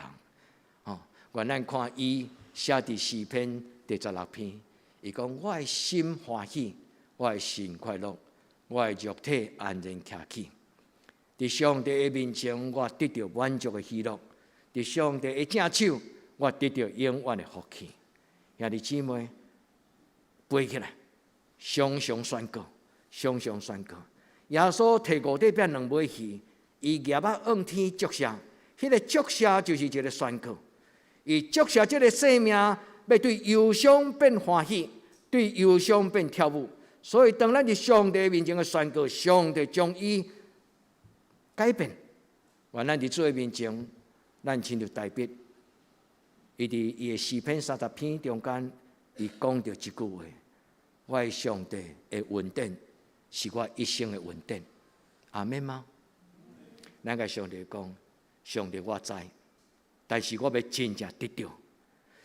哦，願咱看伊寫佇詩篇第十六篇，伊講我的心歡喜，我的心快樂，我的肉體安然徛起。佇上帝的面前，我得著滿足的喜樂；佇上帝的正手，我得著永遠的福氣。兄弟姊妹，背起來，常常宣告，常常宣告。耶穌提五塊餅兩尾魚，伊舉目向天祝謝，彼个祝謝就是一个宣告。伊祝謝這个生命，欲對憂傷變歡喜，對憂傷變跳舞。所以，當咱佇上帝面前的宣告，上帝將伊改變。願咱佇主的面前，咱親像大衛，伊佇伊的詩篇三十篇中間，伊講著一句話：我的上帝的恩典是我一生的恩典。阿們嗎？咱共上帝講，上帝我知，但是我欲真正得著。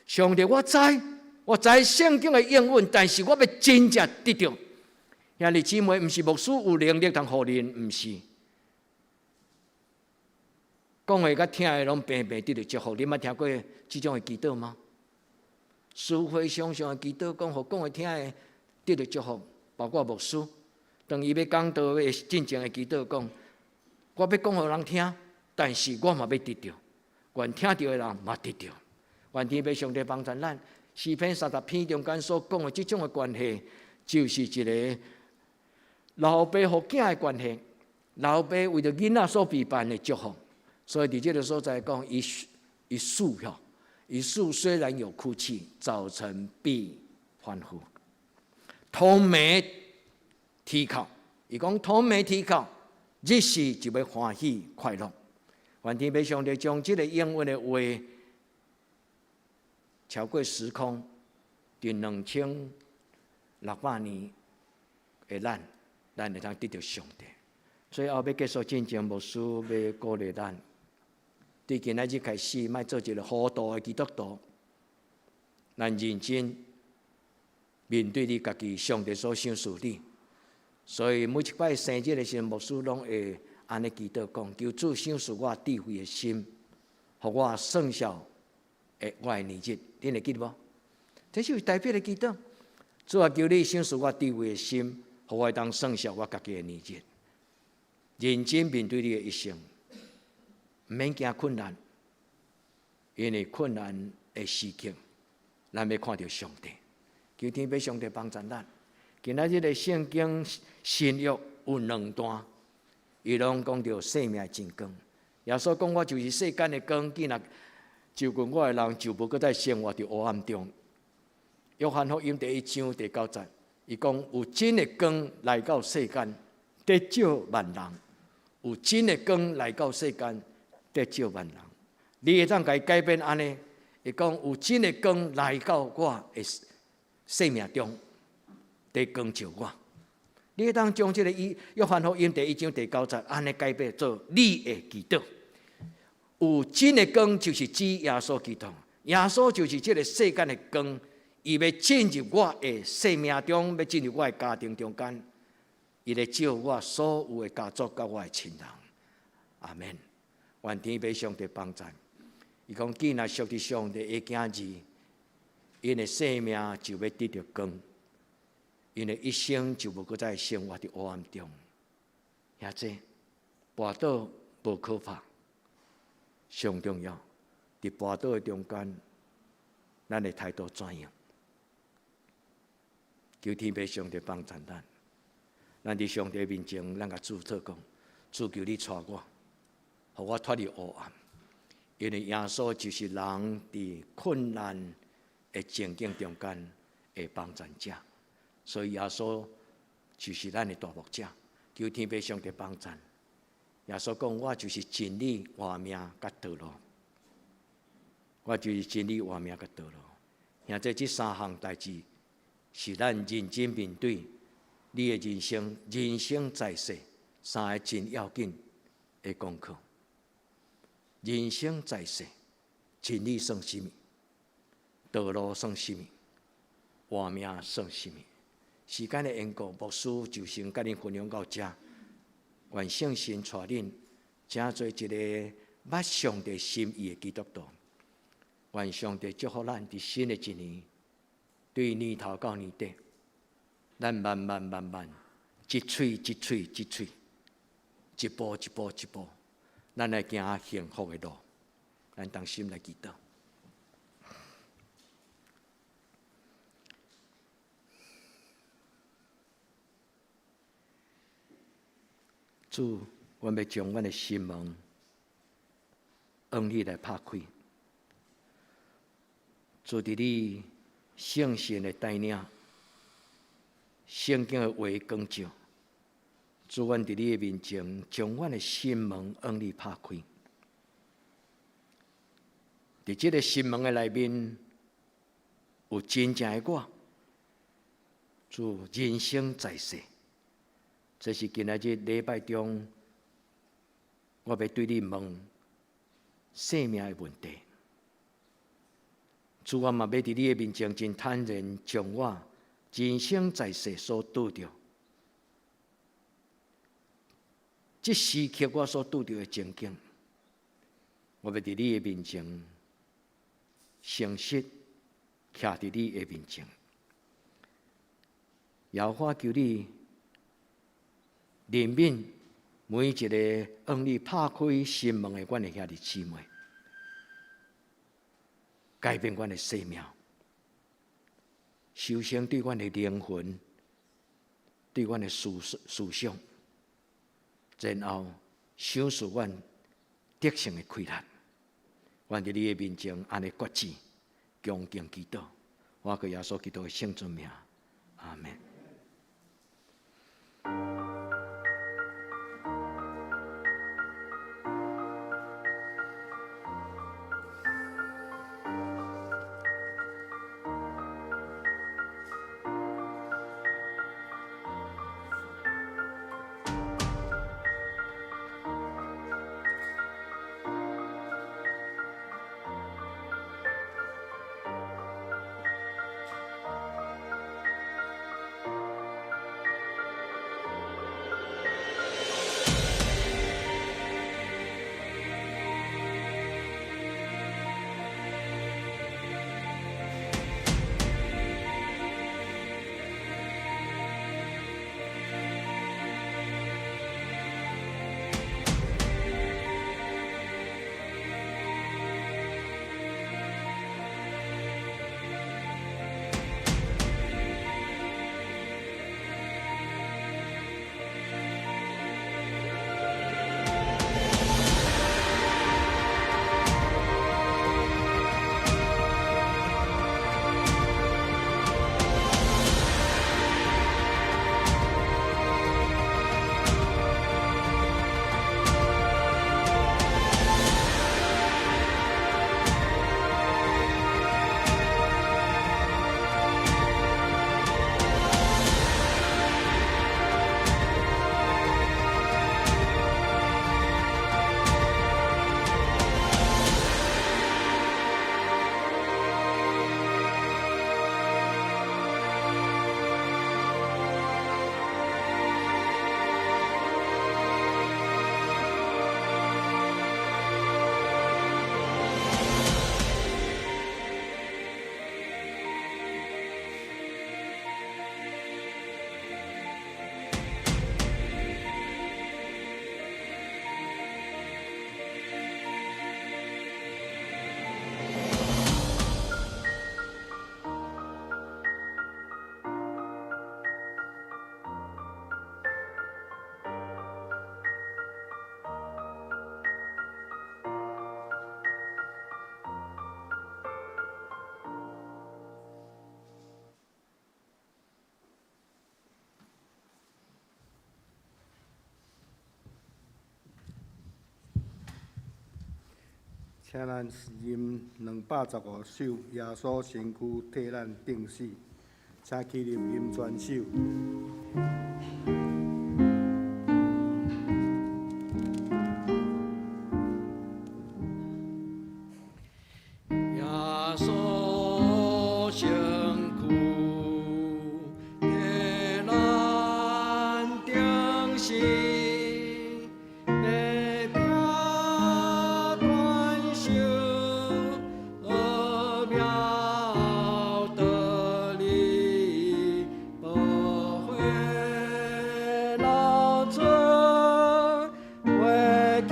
上帝我知，我知聖經的應允，但是我欲真正得著。兄弟姊妹，毋是牧師有能力通予恁，毋是。講的佮聽的攏平平得著祝福。你捌聽過這種的祈禱嗎？除非常常的祈禱，講予講的聽的得著祝福，包括牧師。當伊欲講道的進前的祈禱，講我欲講予人聽，但是我嘛欲得著，願聽著的人嘛得著。願天父上帝幫助咱。詩篇三十篇中間所講的這種的關係，就是一个老爸予囝的關係。老爸為著囡仔所備辦的祝福，所以佇這个所在講，伊一宿吼，一宿雖然有哭泣，早晨必歡呼。通暝啼哭，伊講通暝啼哭，日時就欲歡喜快樂。願天父上帝將這个應允的話超過時空，佇2600年的咱，咱會當得著上帝。最後欲結束進前，牧師欲鼓勵咱，對今仔日開始，莫做一个糊塗的基督徒。咱認真面對你家己，上帝所賞賜你。所以每一擺生日的時陣，牧師攏會按呢祈禱講：求主賞賜我智慧的心，予我算數的我的年日。恁會記得無？這是有代表的祈禱。主啊，求你賞賜我智慧的心，予我會當算數我家己的年日。認真面對你的一生，毋免驚困難，因為困難的時刻，咱欲看著上帝，求天父上帝幫助咱。今仔日的聖經新約有兩段，伊攏講著生命的真光。耶穌講：我就是世間的光，既若就近我的人，就無閣再生活佇黑暗中。約翰福音第一章第九節，伊講有真的光來到世間，得照萬人。有真的光來到世間，得照萬人。你會當共伊改變按呢？伊講有真的光來到我的生命中，得光照我。你會當將這个約翰福音第一章第九節按呢改變做你的祈禱。有真的光就是指耶穌基督，耶穌就是這个世間的光，伊欲進入我的生命中，欲進入我的家庭中間，伊來照我所有的家族佮我的親人。阿們。願天父上帝幫助。伊講，既若屬佇上帝的囝兒，𪜶的生命就欲得著光，𪜶的一生就無閣再生活佇黑暗中。兄弟，跋倒無可怕，上重要，佇跋倒的中間，咱的態度怎樣？求天父上帝幫助咱。咱佇上帝面前，咱共主禱告，主求你帶我，予我脫離黑暗。因為耶穌就是人佇困難的情境中間的幫助者，所以耶穌就是咱的大牧者。求天父上帝幫助。耶穌講：我就是真理、活命佮道路。我就是真理、活命佮道路。兄弟，這三項代誌是咱認真面對你的人生，人生在世三个真要緊的功課。人生在世，真理算啥物？道路算啥物？活命算啥物？時間的緣故，牧師就先共恁分享到遮。願聖神帶恁，成做一个捌上帝心意的基督徒。願上帝祝福咱佇新的一年，對年頭到年底，咱慢慢慢慢，一喙一喙一喙，一步一步一步。咱來行幸福的路，咱同心來祈禱。主，阮欲將阮的心門向你來拍開。主，佇你聖神的帶領，聖經的話光照。主，阮佇你的面前，將阮的心門向你拍開。佇這个心門的內面，有真正的我。主，人生在世，這是今仔日禮拜中，我欲對你問生命的問題。主，我嘛欲佇你的面前真坦然，將我人生在世所拄著。這時刻我所拄著的情景，我欲佇你的面前誠實徛佇你的面前。耶和華求你憐憫每一个向你拍開心門的阮的兄弟姊妹，改變阮的生命，首先對阮的靈魂，對阮的思思想。然後賞賜阮得勝的氣力，阮佇你的面前按呢決志，恭敬祈禱，我靠耶穌基督的聖尊名，阿們。請咱吟215首，耶穌身軀替咱釘死，請起立吟全首。耶穌身軀替咱釘死，白餅傳授奧妙道理，寶血流出，為救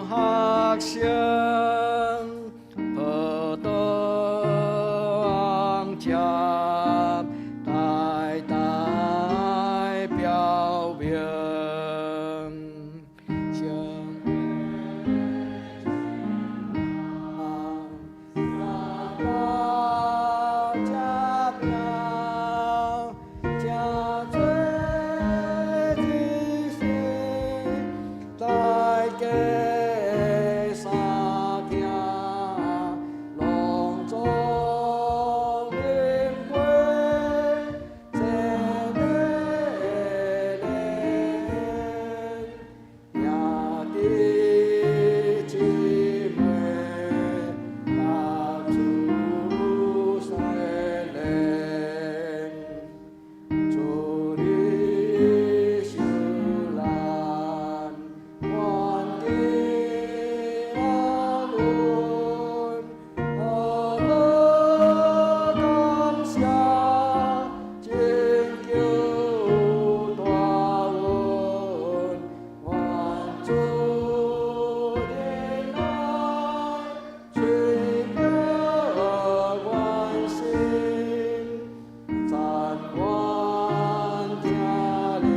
學生，葡萄紅汁代代表明。將大食餅，成做一身，大家相聽，隆重飲杯，這禮兄弟姊妹，甲主相連，主你受難，願得安穩，何樂感謝，拯救大恩，願主憐愛，垂表阮心，讚阮聽你，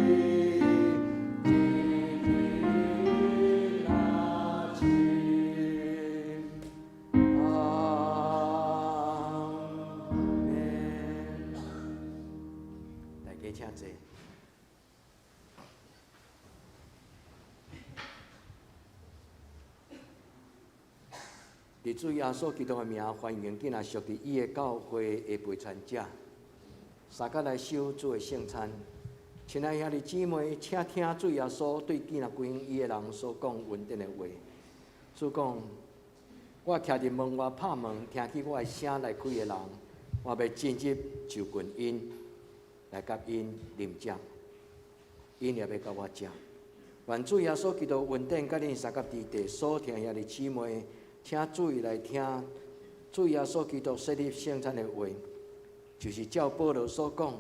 日日若親。阿們。大家請坐。佇主耶穌基督的名，歡迎囝仔屬佇伊的教會的陪餐者，相佮來守主的聖餐。親愛兄弟姊妹，請聽主耶穌對囝仔歸向伊的人所講恩典的話。主講：我徛佇門外拍門，聽見我的聲來開的人，我欲進入就近𪜶，來佮𪜶啉食，𪜶也欲佮我食。願主耶穌基督恩典佮恁相佮佇地所聽兄弟姊妹，請注意來聽主耶穌基督設立聖餐的話，就是照保羅所講，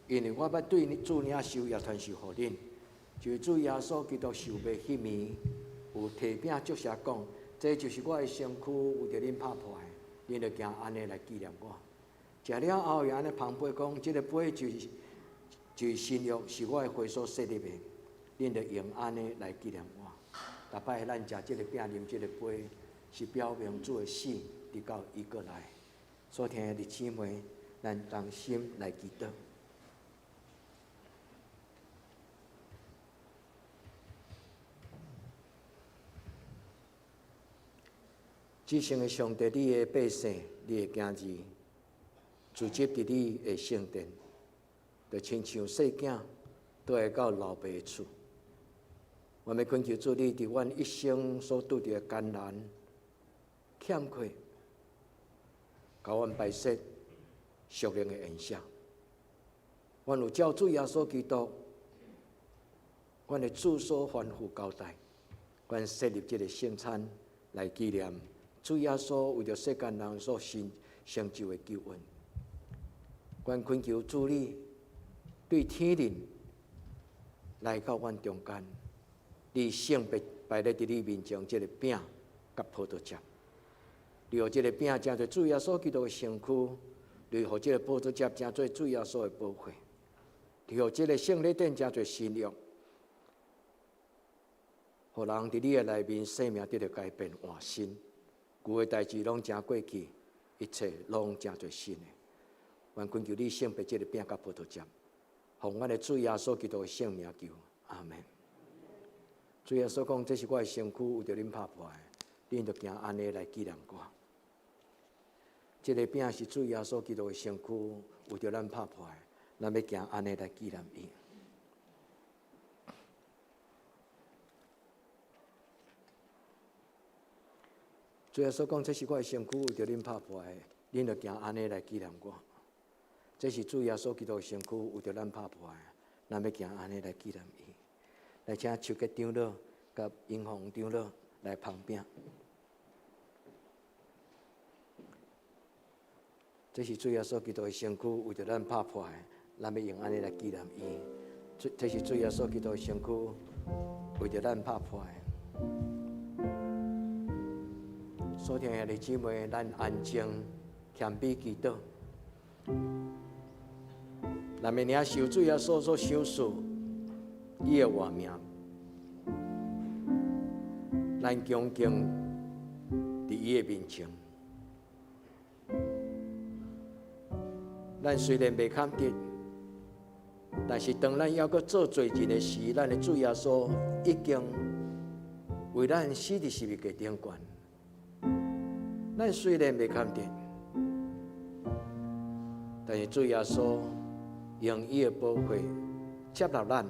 因為我捌對主領受也傳授予恁，就是主耶穌基督受賣彼暝，有提餅祝謝講，這就是我的身軀，為著恁拍破的，恁著行按呢來紀念我。食了後，伊按呢捧杯講，這个杯就是新約，是我的血所設立的，恁著用按呢來紀念我。逐擺咱食這个餅、啉這个杯，是表明主的死，直到伊閣來。所聽的姊妹，咱同心來祈禱。至聖的上帝，你的百姓，你的囝兒，聚集佇你的聖殿，就親像細囝倒來到老爸的厝。我欲懇求主，你佇阮一生所拄著的艱難、欠缺，共阮擺設屬靈的宴席。阮有照主耶穌基督，阮的主所吩咐交代，阮設立這个聖餐來紀念主耶穌為著世間人所成就的救恩。阮懇求主你對天靈來到阮中間，你聖別擺咧佇你面前這个餅佮葡萄汁，你予這个餅成做主耶穌基督的身軀，你予這个葡萄汁成做主耶穌的寶血，你予這个聖禮典成做新約，予人佇你的內面生命得著改變換新，舊的代誌攏成過去，一切攏成做新的。願懇求你聖別這个餅佮葡萄汁，奉阮的主耶穌基督的聖名求，阿們。主耶穌講：這是我的身軀，為著恁拍破的，恁著行按呢來紀念我。這个餅是主耶穌基督的身軀，為著咱拍破的，咱欲行按呢來紀念伊。主耶穌講：這是我的身軀，為著恁拍破的，恁著行按呢來紀念我。這是主耶穌基督的身軀，為著咱拍破的，咱欲行按呢來紀念伊。來，請秋吉長老佮英宏長老來捧餅。這是主耶穌基督的身軀，為著咱拍破的，咱欲用按呢來紀念伊。這是主耶穌基督的身軀，為著咱拍破的。所聽的兄弟姊妹，咱安靜謙卑祈禱，咱欲領受主耶穌所賞賜伊的活命，咱恭敬佇伊的面前。咱雖然袂堪得，但是當咱猶閣做罪人的時，咱的主耶穌已經為咱死佇十字架頂懸。咱雖然袂堪得，但是主耶穌用伊的寶血接納咱，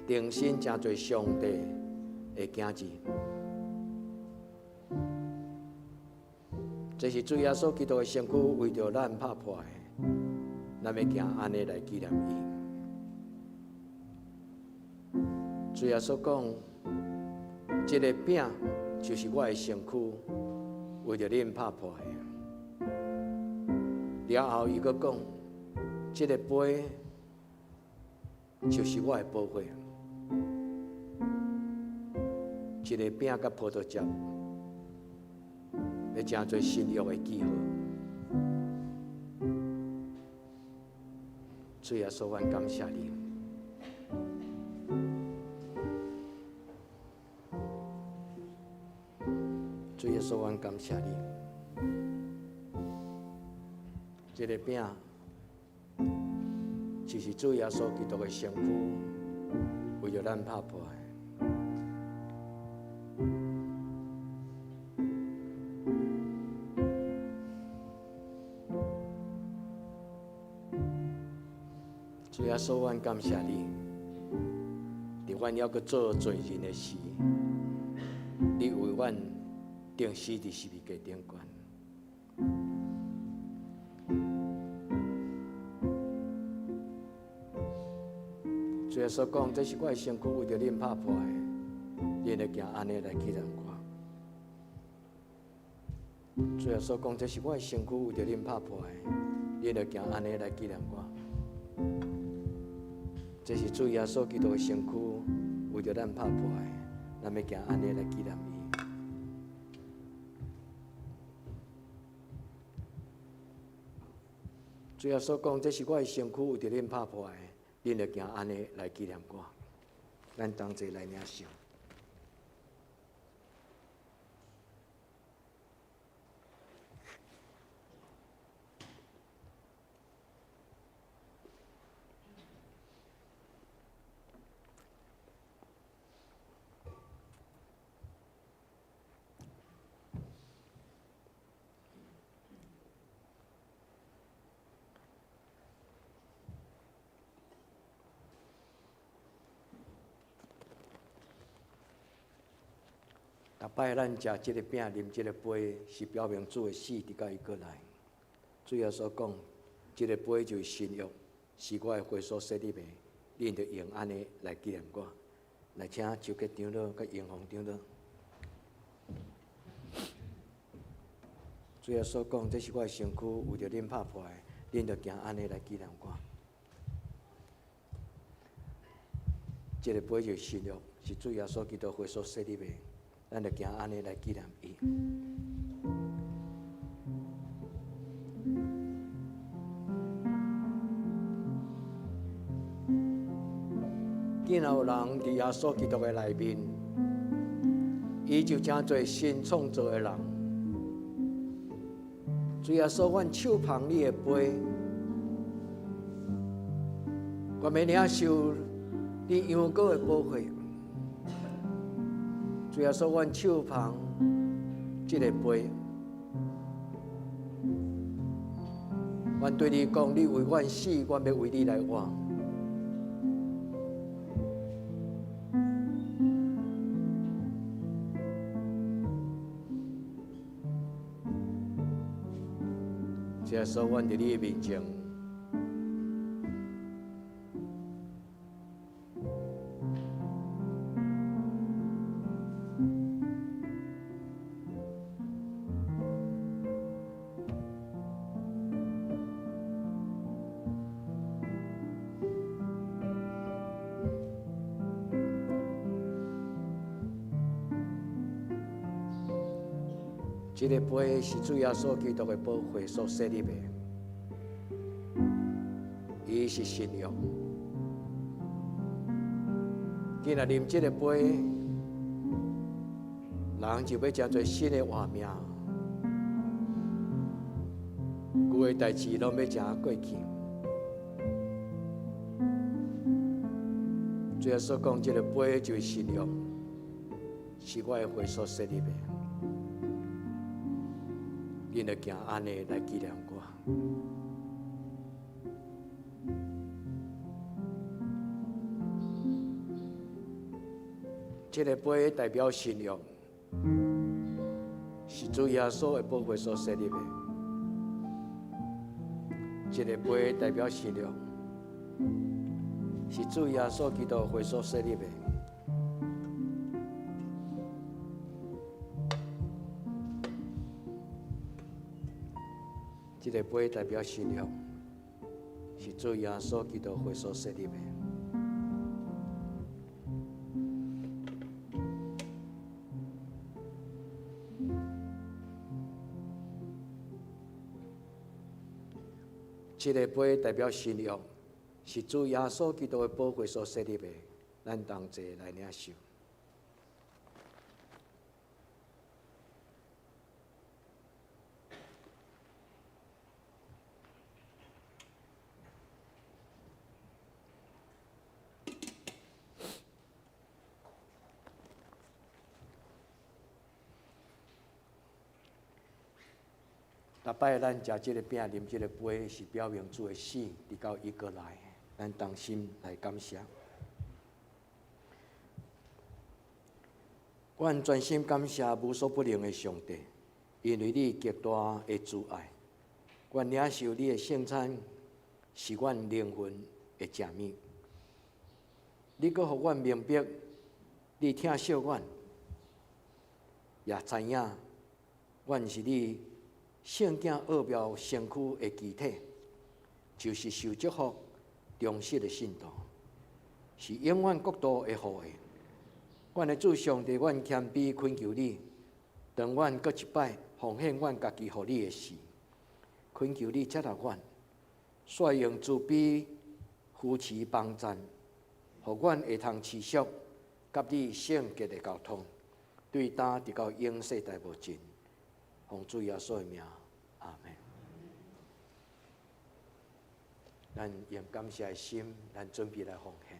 重新成做上帝的囝兒。這是主耶穌基督的身軀為著咱拍破的，咱欲行按呢來紀念伊。主耶穌講：這个餅就是我的身軀，為著恁拍破的。了後，伊閣講：這个杯就是我的寶血。這个餅佮葡萄汁，欲成做新約的記號。主耶穌，阮感謝你。主耶穌，阮感謝你。這个餅就是主耶穌基督的身軀，為著咱拍破的。主耶穌，阮感謝你，佇阮猶閣做罪人的時，你為阮釘死佇十字架頂懸。主耶穌講：這是我的身軀，為著恁拍破的，恁著行按呢來紀念我。主耶穌講：這是我的身軀，為著恁拍破的，恁著行按呢來紀念我。這是主耶穌基督的身軀，為著咱拍破的，咱欲行按呢來紀念伊。主耶穌講：這是我的身軀，為著恁拍破的，恁著行按呢來紀念我。咱同齊來領受。逐擺咱食這个餅、啉這个杯，是表明主的死直到伊閣來。主耶穌講，這个杯就是新約，是我的血所設立的，恁著用按呢來紀念我。來，請周杰長老佮英宏長老。主耶穌講，這是我的身軀，為著恁拍破的，恁著行按呢來紀念我。這个杯就是新約，是主耶穌基督血所設立的，咱著行按呢來紀念伊。既然有人佇耶穌基督的內面，伊就成做新創造的人。主耶穌，阮手捧你的杯，願欲領受你羊羔的寶血。主耶穌，阮手捧這个杯。阮對你講，你為阮死，阮欲為你來活。主耶穌，阮佇你的面前。這个杯是主耶穌基督的寶血所設立的，伊是新約。今日啉這个杯，人就欲成做新的活命，舊的代誌攏欲成過去。主耶穌講，這个杯就是新約，是我的血所設立的。恁著行按呢來紀念我。這个杯代表新約，是主耶穌的寶血所設立的。這个杯代表新約，是主耶穌基督血所設立的。這个杯代表新約，是主耶穌基督血所設立的。這个杯代表新約，是主耶穌基督的寶血所設立的。咱同齊來領受。逐擺咱食這个餅、啉這个杯，是表明主的死，直到伊閣來，咱同心來感謝。阮專心感謝無所不能的上帝，因為你極大的慈愛。阮領受你的聖餐，是阮靈魂的食物。你閣予阮明白，你疼惜阮，也知影阮是你聖囝奧妙身軀的肢體，就是受祝福、忠實的信徒，是永遠國度的後裔。阮的主上帝，阮謙卑懇求你，當阮閣一擺奉獻阮家己予你的時，懇求你接納阮，煞用慈悲扶持幫贊，予阮會通持續佮你聖潔的交通，對今直到永世代無盡。奉主耶穌的名，阿們。咱用感謝的心，咱準備來奉獻。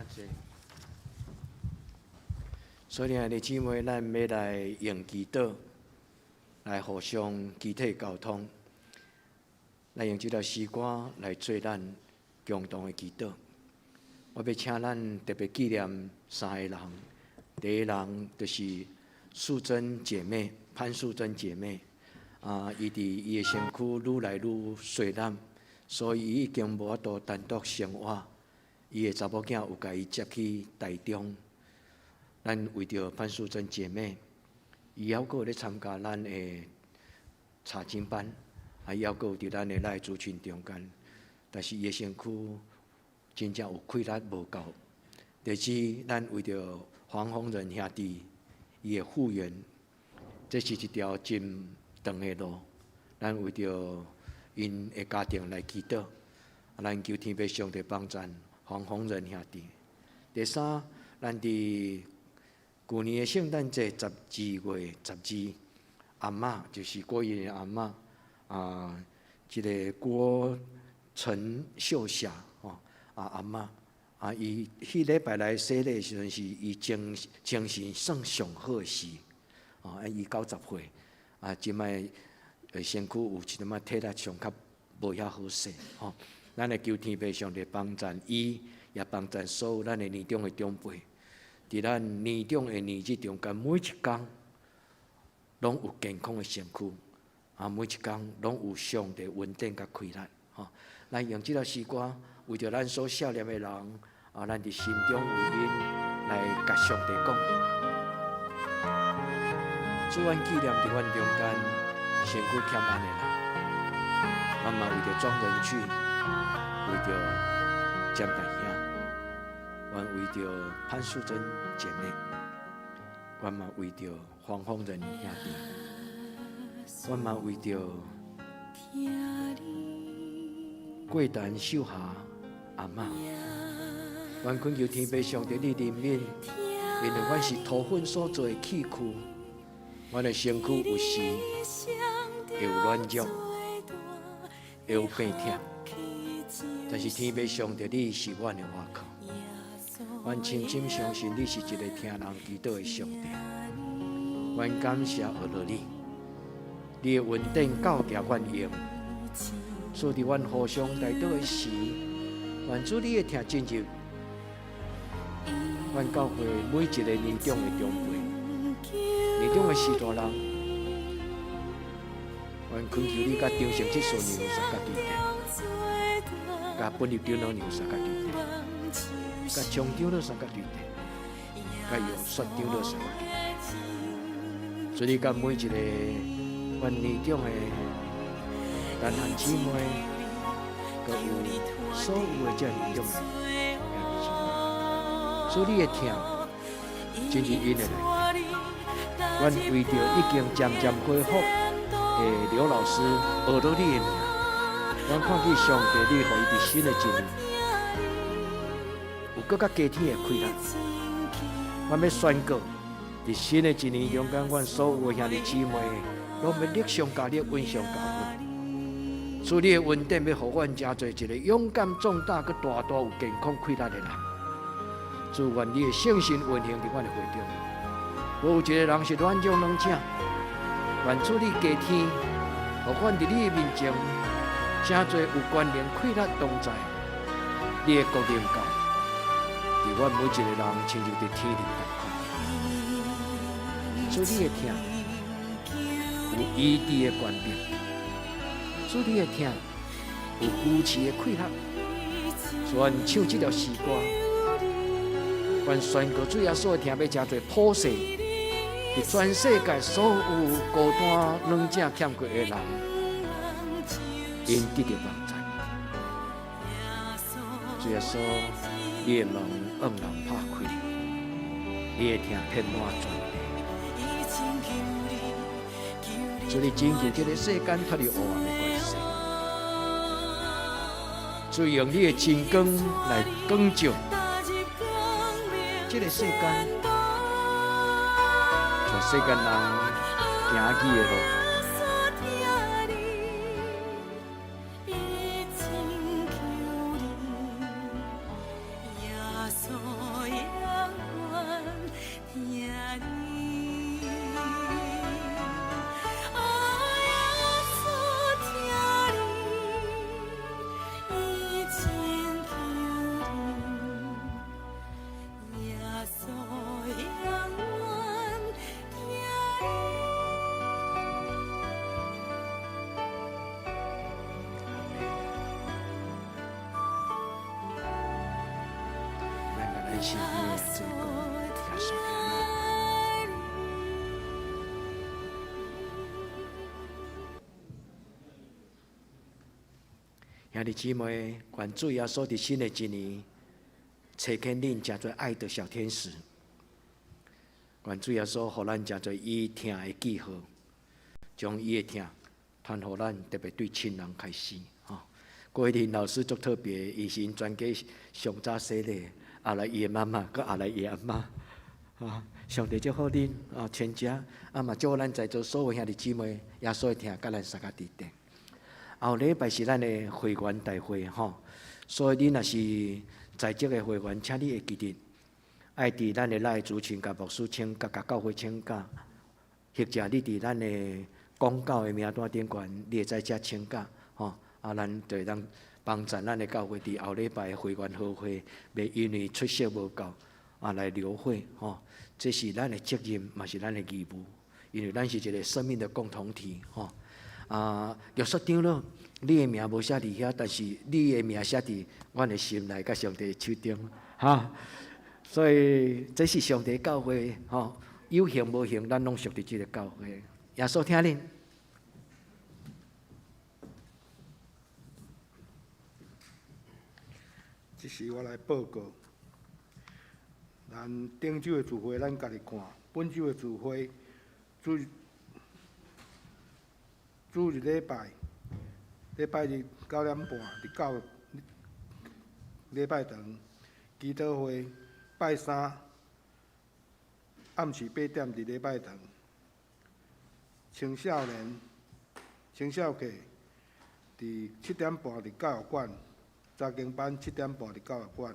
請坐。所以，兄弟姊妹，咱欲來用祈禱來互相肢體溝通，來用這條詩歌來做咱共同的祈禱。我欲請咱特別紀念三个人，第一人就是素貞姐妹，潘素貞姐妹。啊，伊佇伊的身軀愈來愈細膩，所以伊已經無法度單獨生活。伊的查某囝有共伊接去台中。咱為著潘素貞姐妹，伊猶閣有咧參加咱的查經班，啊，伊猶閣有佇咱的來族群中間，但是伊的身軀真正有氣力無夠。第二，咱為著黃宏仁兄弟伊的復原，這是一條真長的路。咱為著𪜶的家庭來祈禱，咱求天父上帝幫贊黃宏仁兄弟。第三，咱佇舊年的聖誕節12月12，阿嬤就是郭議員阿嬤啊，這个郭陳秀霞吼啊阿嬤啊，伊彼禮拜來洗禮的時陣是伊精神算上好的時，啊，伊90歲啊，這擺身軀有一點仔體力上較無遐好勢吼，咱來求天父上帝幫贊伊，也幫贊所有咱的年長的長輩。佇咱年長的年日中間，每一工攏有健康的身軀，啊，每一工攏有上帝恩典佮氣力，吼。咱用這條詩歌，為著咱所想念的人，啊，咱佇心中為𪜶來共上帝講。主，阮紀念佇阮中間身軀欠安的人，阮嘛為著莊人去，為著江大兄。阮為著潘素貞姐妹，阮嘛為著黃宏仁兄弟，阮嘛為著郭陳秀霞阿嬤，阮懇求天父上帝你憐憫，因為阮是塗粉所做的器具，阮的身軀有時會有軟弱，會有病痛，但是天父上帝你是阮的倚靠。阮深深相信你是一个聽人祈禱的上帝。阮感謝阿羅你，你的恩典夠攑阮用。所以佇阮互相代禱的時，願主你的疼進入阮教會每一個年長的長輩、年長的序大人，阮懇求你佮張成執事娘相佮對待，佮本立長老娘相佮對待，佮張長老相佮對待，佮楊雪長老相佮對待。所以，佮每一個阮年長的單漢姊妹，閣有所有的這年長的兄弟姊妹，所以你的疼進入𪜶的內底。阮為著已經漸漸恢復的劉老師學到你的名，阮看見上帝你予伊佇新的一年有閣較加添的氣力。阮欲宣告，佇新的一年中間，阮所有的兄弟姊妹攏欲力上加力，恩上加恩。主你的恩典欲予阮成做一个勇敢壯膽、閣大大有健康氣力的人。主願你的聖神運行佇阮的會中，無有一個人是軟弱軟者。願主你加添，予阮佇你的面前，成做有權能氣力同在。你的國臨到，佇阮每一個人親像佇天頂仝款。主你的疼有醫治的權柄，主你的疼有扶持的氣力。阮唱這條詩歌，阮宣告主耶穌的疼欲成做普世，佇全世界所有孤單軟者欠缺的人，𪜶得著幫助。主耶穌，你的門向人拍開，你的疼遍滿全地。主你拯救這個世間脫離黑暗的權勢，主用你的真光來光照這個世間，帶世間人行義的路。信你的名做講，耶穌聽恁。兄弟姊妹，願主耶穌佇新的一年，差遣恁成做愛的小天使。願主耶穌予咱成做伊疼的記號，將伊的疼傳予咱，特別對親人開始。吼，郭慧玲老師足特別，伊是𪜶全家上早洗禮，後來伊的媽媽，閣後來伊的阿嬤，啊，上帝祝福恁啊，全家，啊嘛祝福咱在座所有兄弟姊妹，耶穌的疼佮咱相佮佇頂。後禮拜是咱的會員大會吼，所以恁若是在職的會員，請你會記得，愛佇咱的內主請假、牧師請假、共教會請假，或者你佇咱的廣告的名單頂懸，你會使遮請假吼。啊，咱就會當幫助咱的教會佇後禮拜會員好會，袂因為出席無夠啊來流會吼。這是咱的責任，嘛是咱的義務，因為咱是一個生命的共同體吼。啊，約瑟長老，你的名無寫佇遐，但是你的名寫佇阮的心內，佮上帝手中，哈。所以這是上帝教會，吼，有形無形，咱攏屬佇這個教會。耶穌疼恁。這時我來報告，咱頂週的聚會，咱家己看；本週的聚會，主主日禮拜，禮拜日9點半佇教禮拜堂祈禱會，拜三暗時8點佇禮拜堂。青少年、青少課佇7點半佇教育館，查經班7點半佇教育館。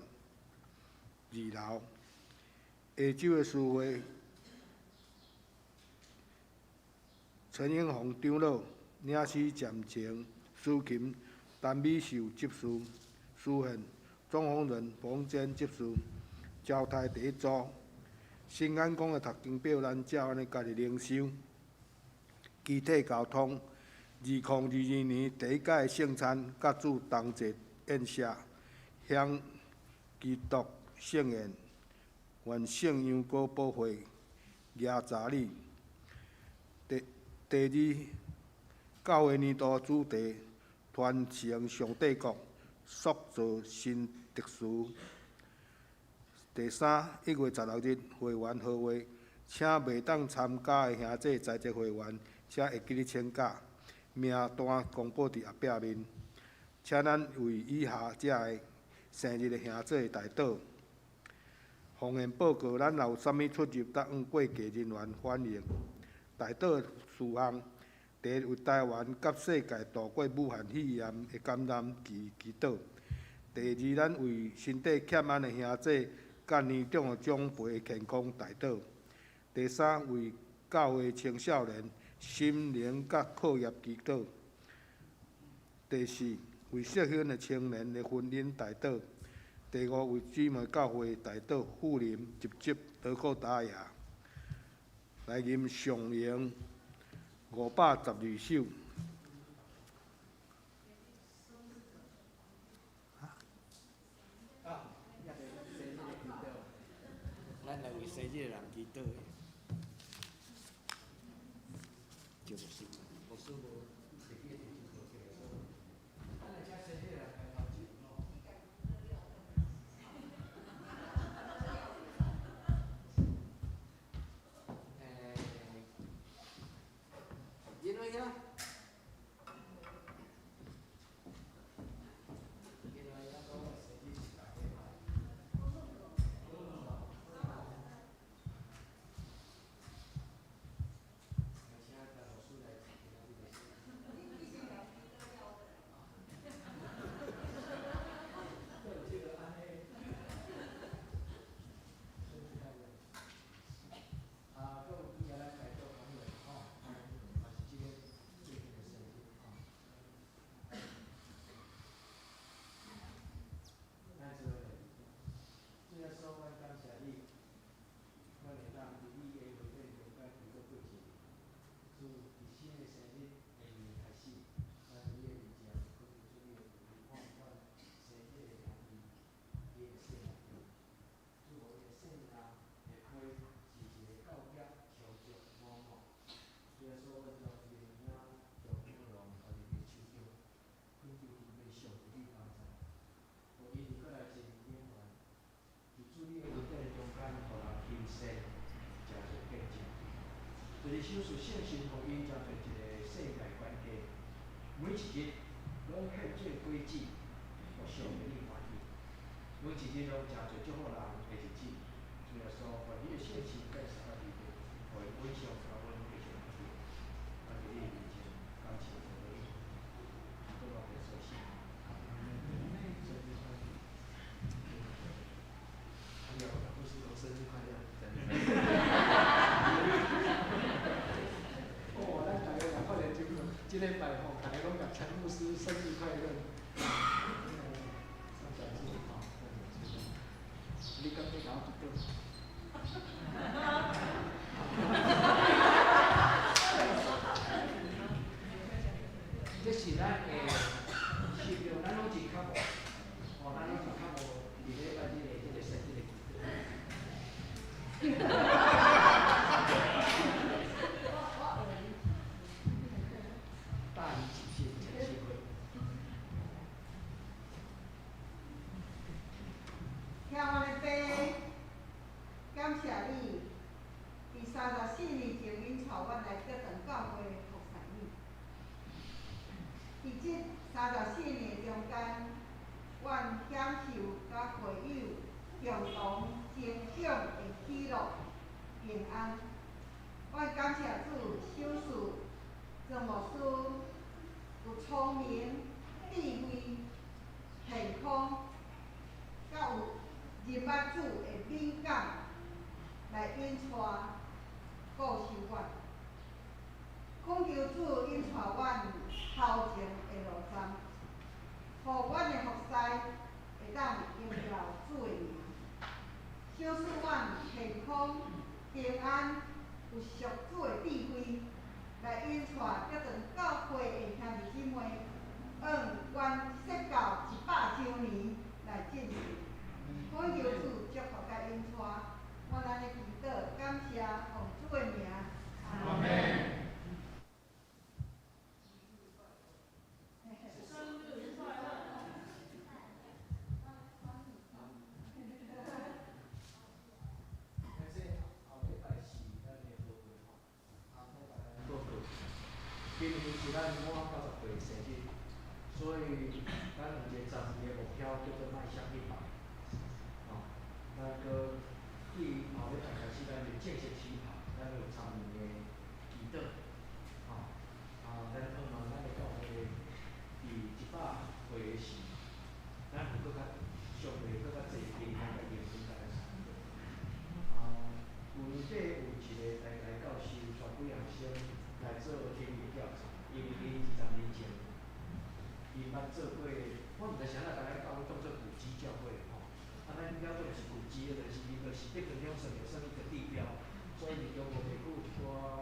二樓下晝的聚會，陳英宏長老領詩暫停，司琴陳美秀執事，司獻鍾宏仁馮堅執事，交代第一組。新安宮的讀經表，咱照按呢家己靈修。肢體交通，2022年第一屆的聖餐，佮主同齊宴席，享基督聖宴，願聖楊哥保會耶查理。第二，教會年度主題，傳承上帝國，塑造新特殊。第三，1月16日會員好會，請袂當參加的兄弟在職會員，請會記得請假，名單公布佇後壁面。請咱為以下遮个生日的兄弟代禱。奉獻報告，咱若有啥物出入，當會計人員反映。代禱事項：第一，為台灣佮世界度過武漢肺炎的感染期祈禱。第二，咱為身體欠安的兄弟佮年長的長輩的健康代禱。第三，為教會青少年心靈佮課業祈禱。第四，為適婚的青年的婚姻代禱。第五，為姊妹教會代禱，富林、集集、德國達亞，來吟上詠512首。咱來為生日的人祈禱。就是，牧師無。咱來請生日的人來頭前吼。因為啊，因為啊，講生日是大禮拜。來請牧師來今仔日的。就是賞賜聖神予𪜶成做一个世界管家，每一日攏獻做果子，予上帝你歡喜。每一日攏誠濟祝福人的日子，主耶穌，願你的聖神繼續甲伫咧，予𪜶穩上甲阮繼續來去，咱佇你面前感謝你，禱告耶穌聖名，阿門。生日快樂！哎呦，不是說生日快樂。哦，咱逐个若看見這個，這禮拜吼，逐个攏共陳牧師生日快樂。上小字吼，你敢欲共我一頓？這是咱的信仰，咱攏真較無，吼，咱攏真較無佇禮拜日的這個生日的祈禱。大義一心陳新輝。聽我的爸，感謝你，佇34年前，𪜶帶阮來德堂教會服侍你。佇這34年中間，阮享受佮會友共同增長的喜樂、平安。阮感謝主賞賜莊牧師有聰明、智慧、健康，佮有認捌主的敏感來引帶顧守阮。懇求主引帶阮頭前的路站，予阮的服侍會當榮耀主的名，賞賜阮健康、平安，有屬主的智慧，來引帶德堂教會的兄弟姊妹，往阮設教100週年來進行。懇求主祝福佮引帶，阮按呢祈禱，感謝奉主的名，阿門。生日快樂！這後禮拜是咱的報告吼，啊，我共咱報告。今年是咱滿90歲生日，所以咱有一個10年的目標叫做邁向100。吼，咱閣對後禮拜開始，咱就正式起跑，咱有十年的祈禱。吼，啊，咱希望咱的教會佇100歲的時，咱有閣較上帝閣較濟平安佮榮耀佮咱相會。啊，舊年底有一個台大教授帶幾個學生來做田野調查，因為𪜶20年前，𪜶捌做過，我毋知啥人共咱教會當做古蹟教會吼，啊，咱了解就是古蹟，就是伊就是德堂鄉算算一個地標，所以中部地區有一寡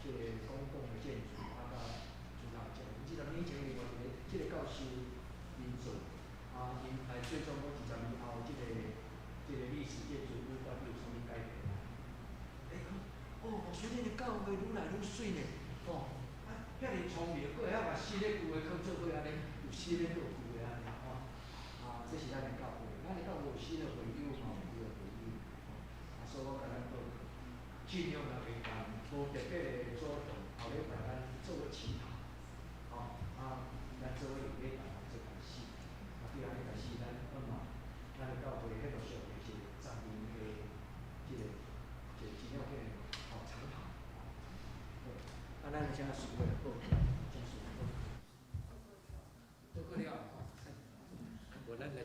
這個公共的建築，啊，佮祖堂建築。20年前另外一個這個教授𪜶做，啊，𪜶來追蹤講20年後這個歷史建築物到底有啥物改變。欸，講，哦，牧師，恁的教會愈來愈媠呢，吼，啊，遐爾聰明，閣會曉共新的舊的囥做伙按呢，有新的閣有舊的按呢，吼，啊，這是咱的教會，咱的教會有新的會友，嘛有舊的會友，吼，啊，所以我共咱報告，盡量若袂當無特別的主動，後禮拜咱做伙祈禱，吼，啊，咱做伙用禮拜來做開始，啊，對按呢開始，咱希望咱的教會彼個上帝是10年的這個一個真要緊的吼長跑，好，啊，咱請四位來報告，請四位報告。報告了吼，無咱來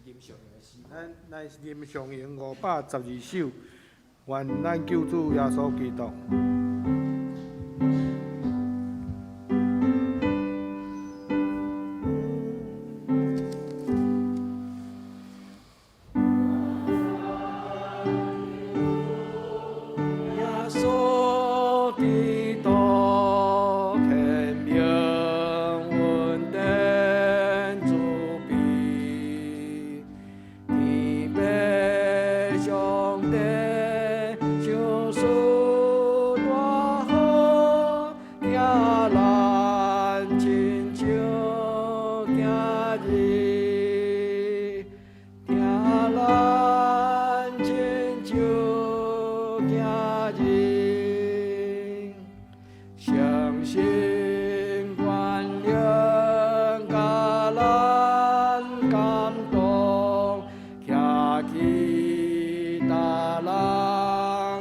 吟誦的詩。咱來吟誦詠512首，願咱救主耶穌基督。耶穌基督顯明恩典慈悲，天父上帝賞賜大好，聽咱親像囝兒，聽咱親像囝兒。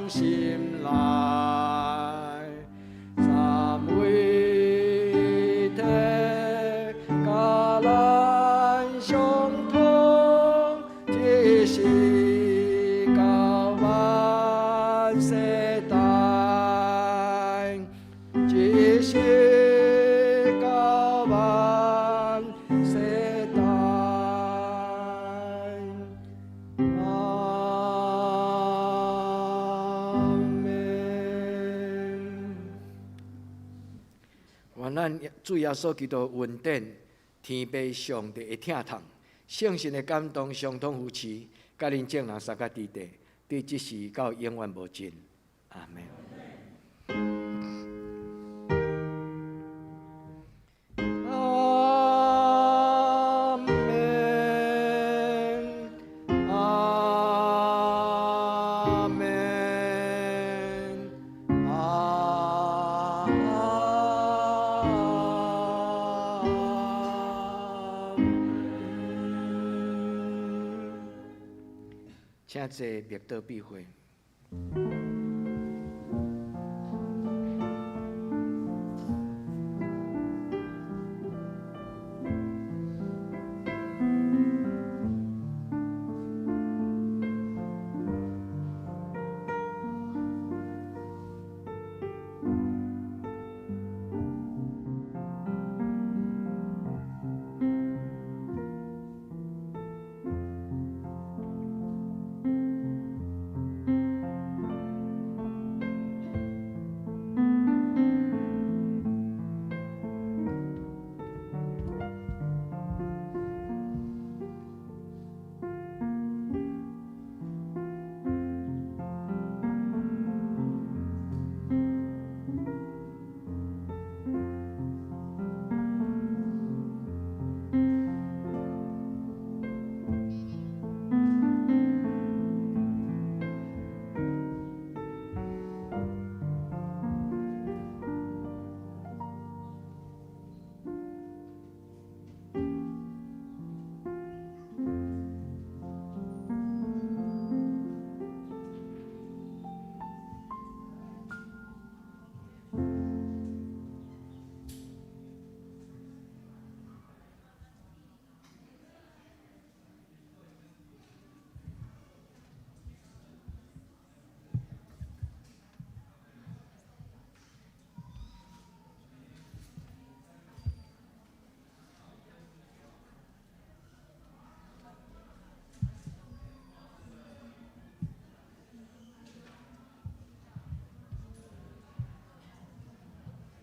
心內，三位一體佮咱相通，一世到萬世代，一世到萬世代。阿們。願咱主耶穌基督恩典、天父上帝的疼痛、聖神的感動、相通扶持，佮恁眾人三個弟弟，佇這時到永遠無盡。阿門。阿們，阿們，阿們。請坐，默禱閉會。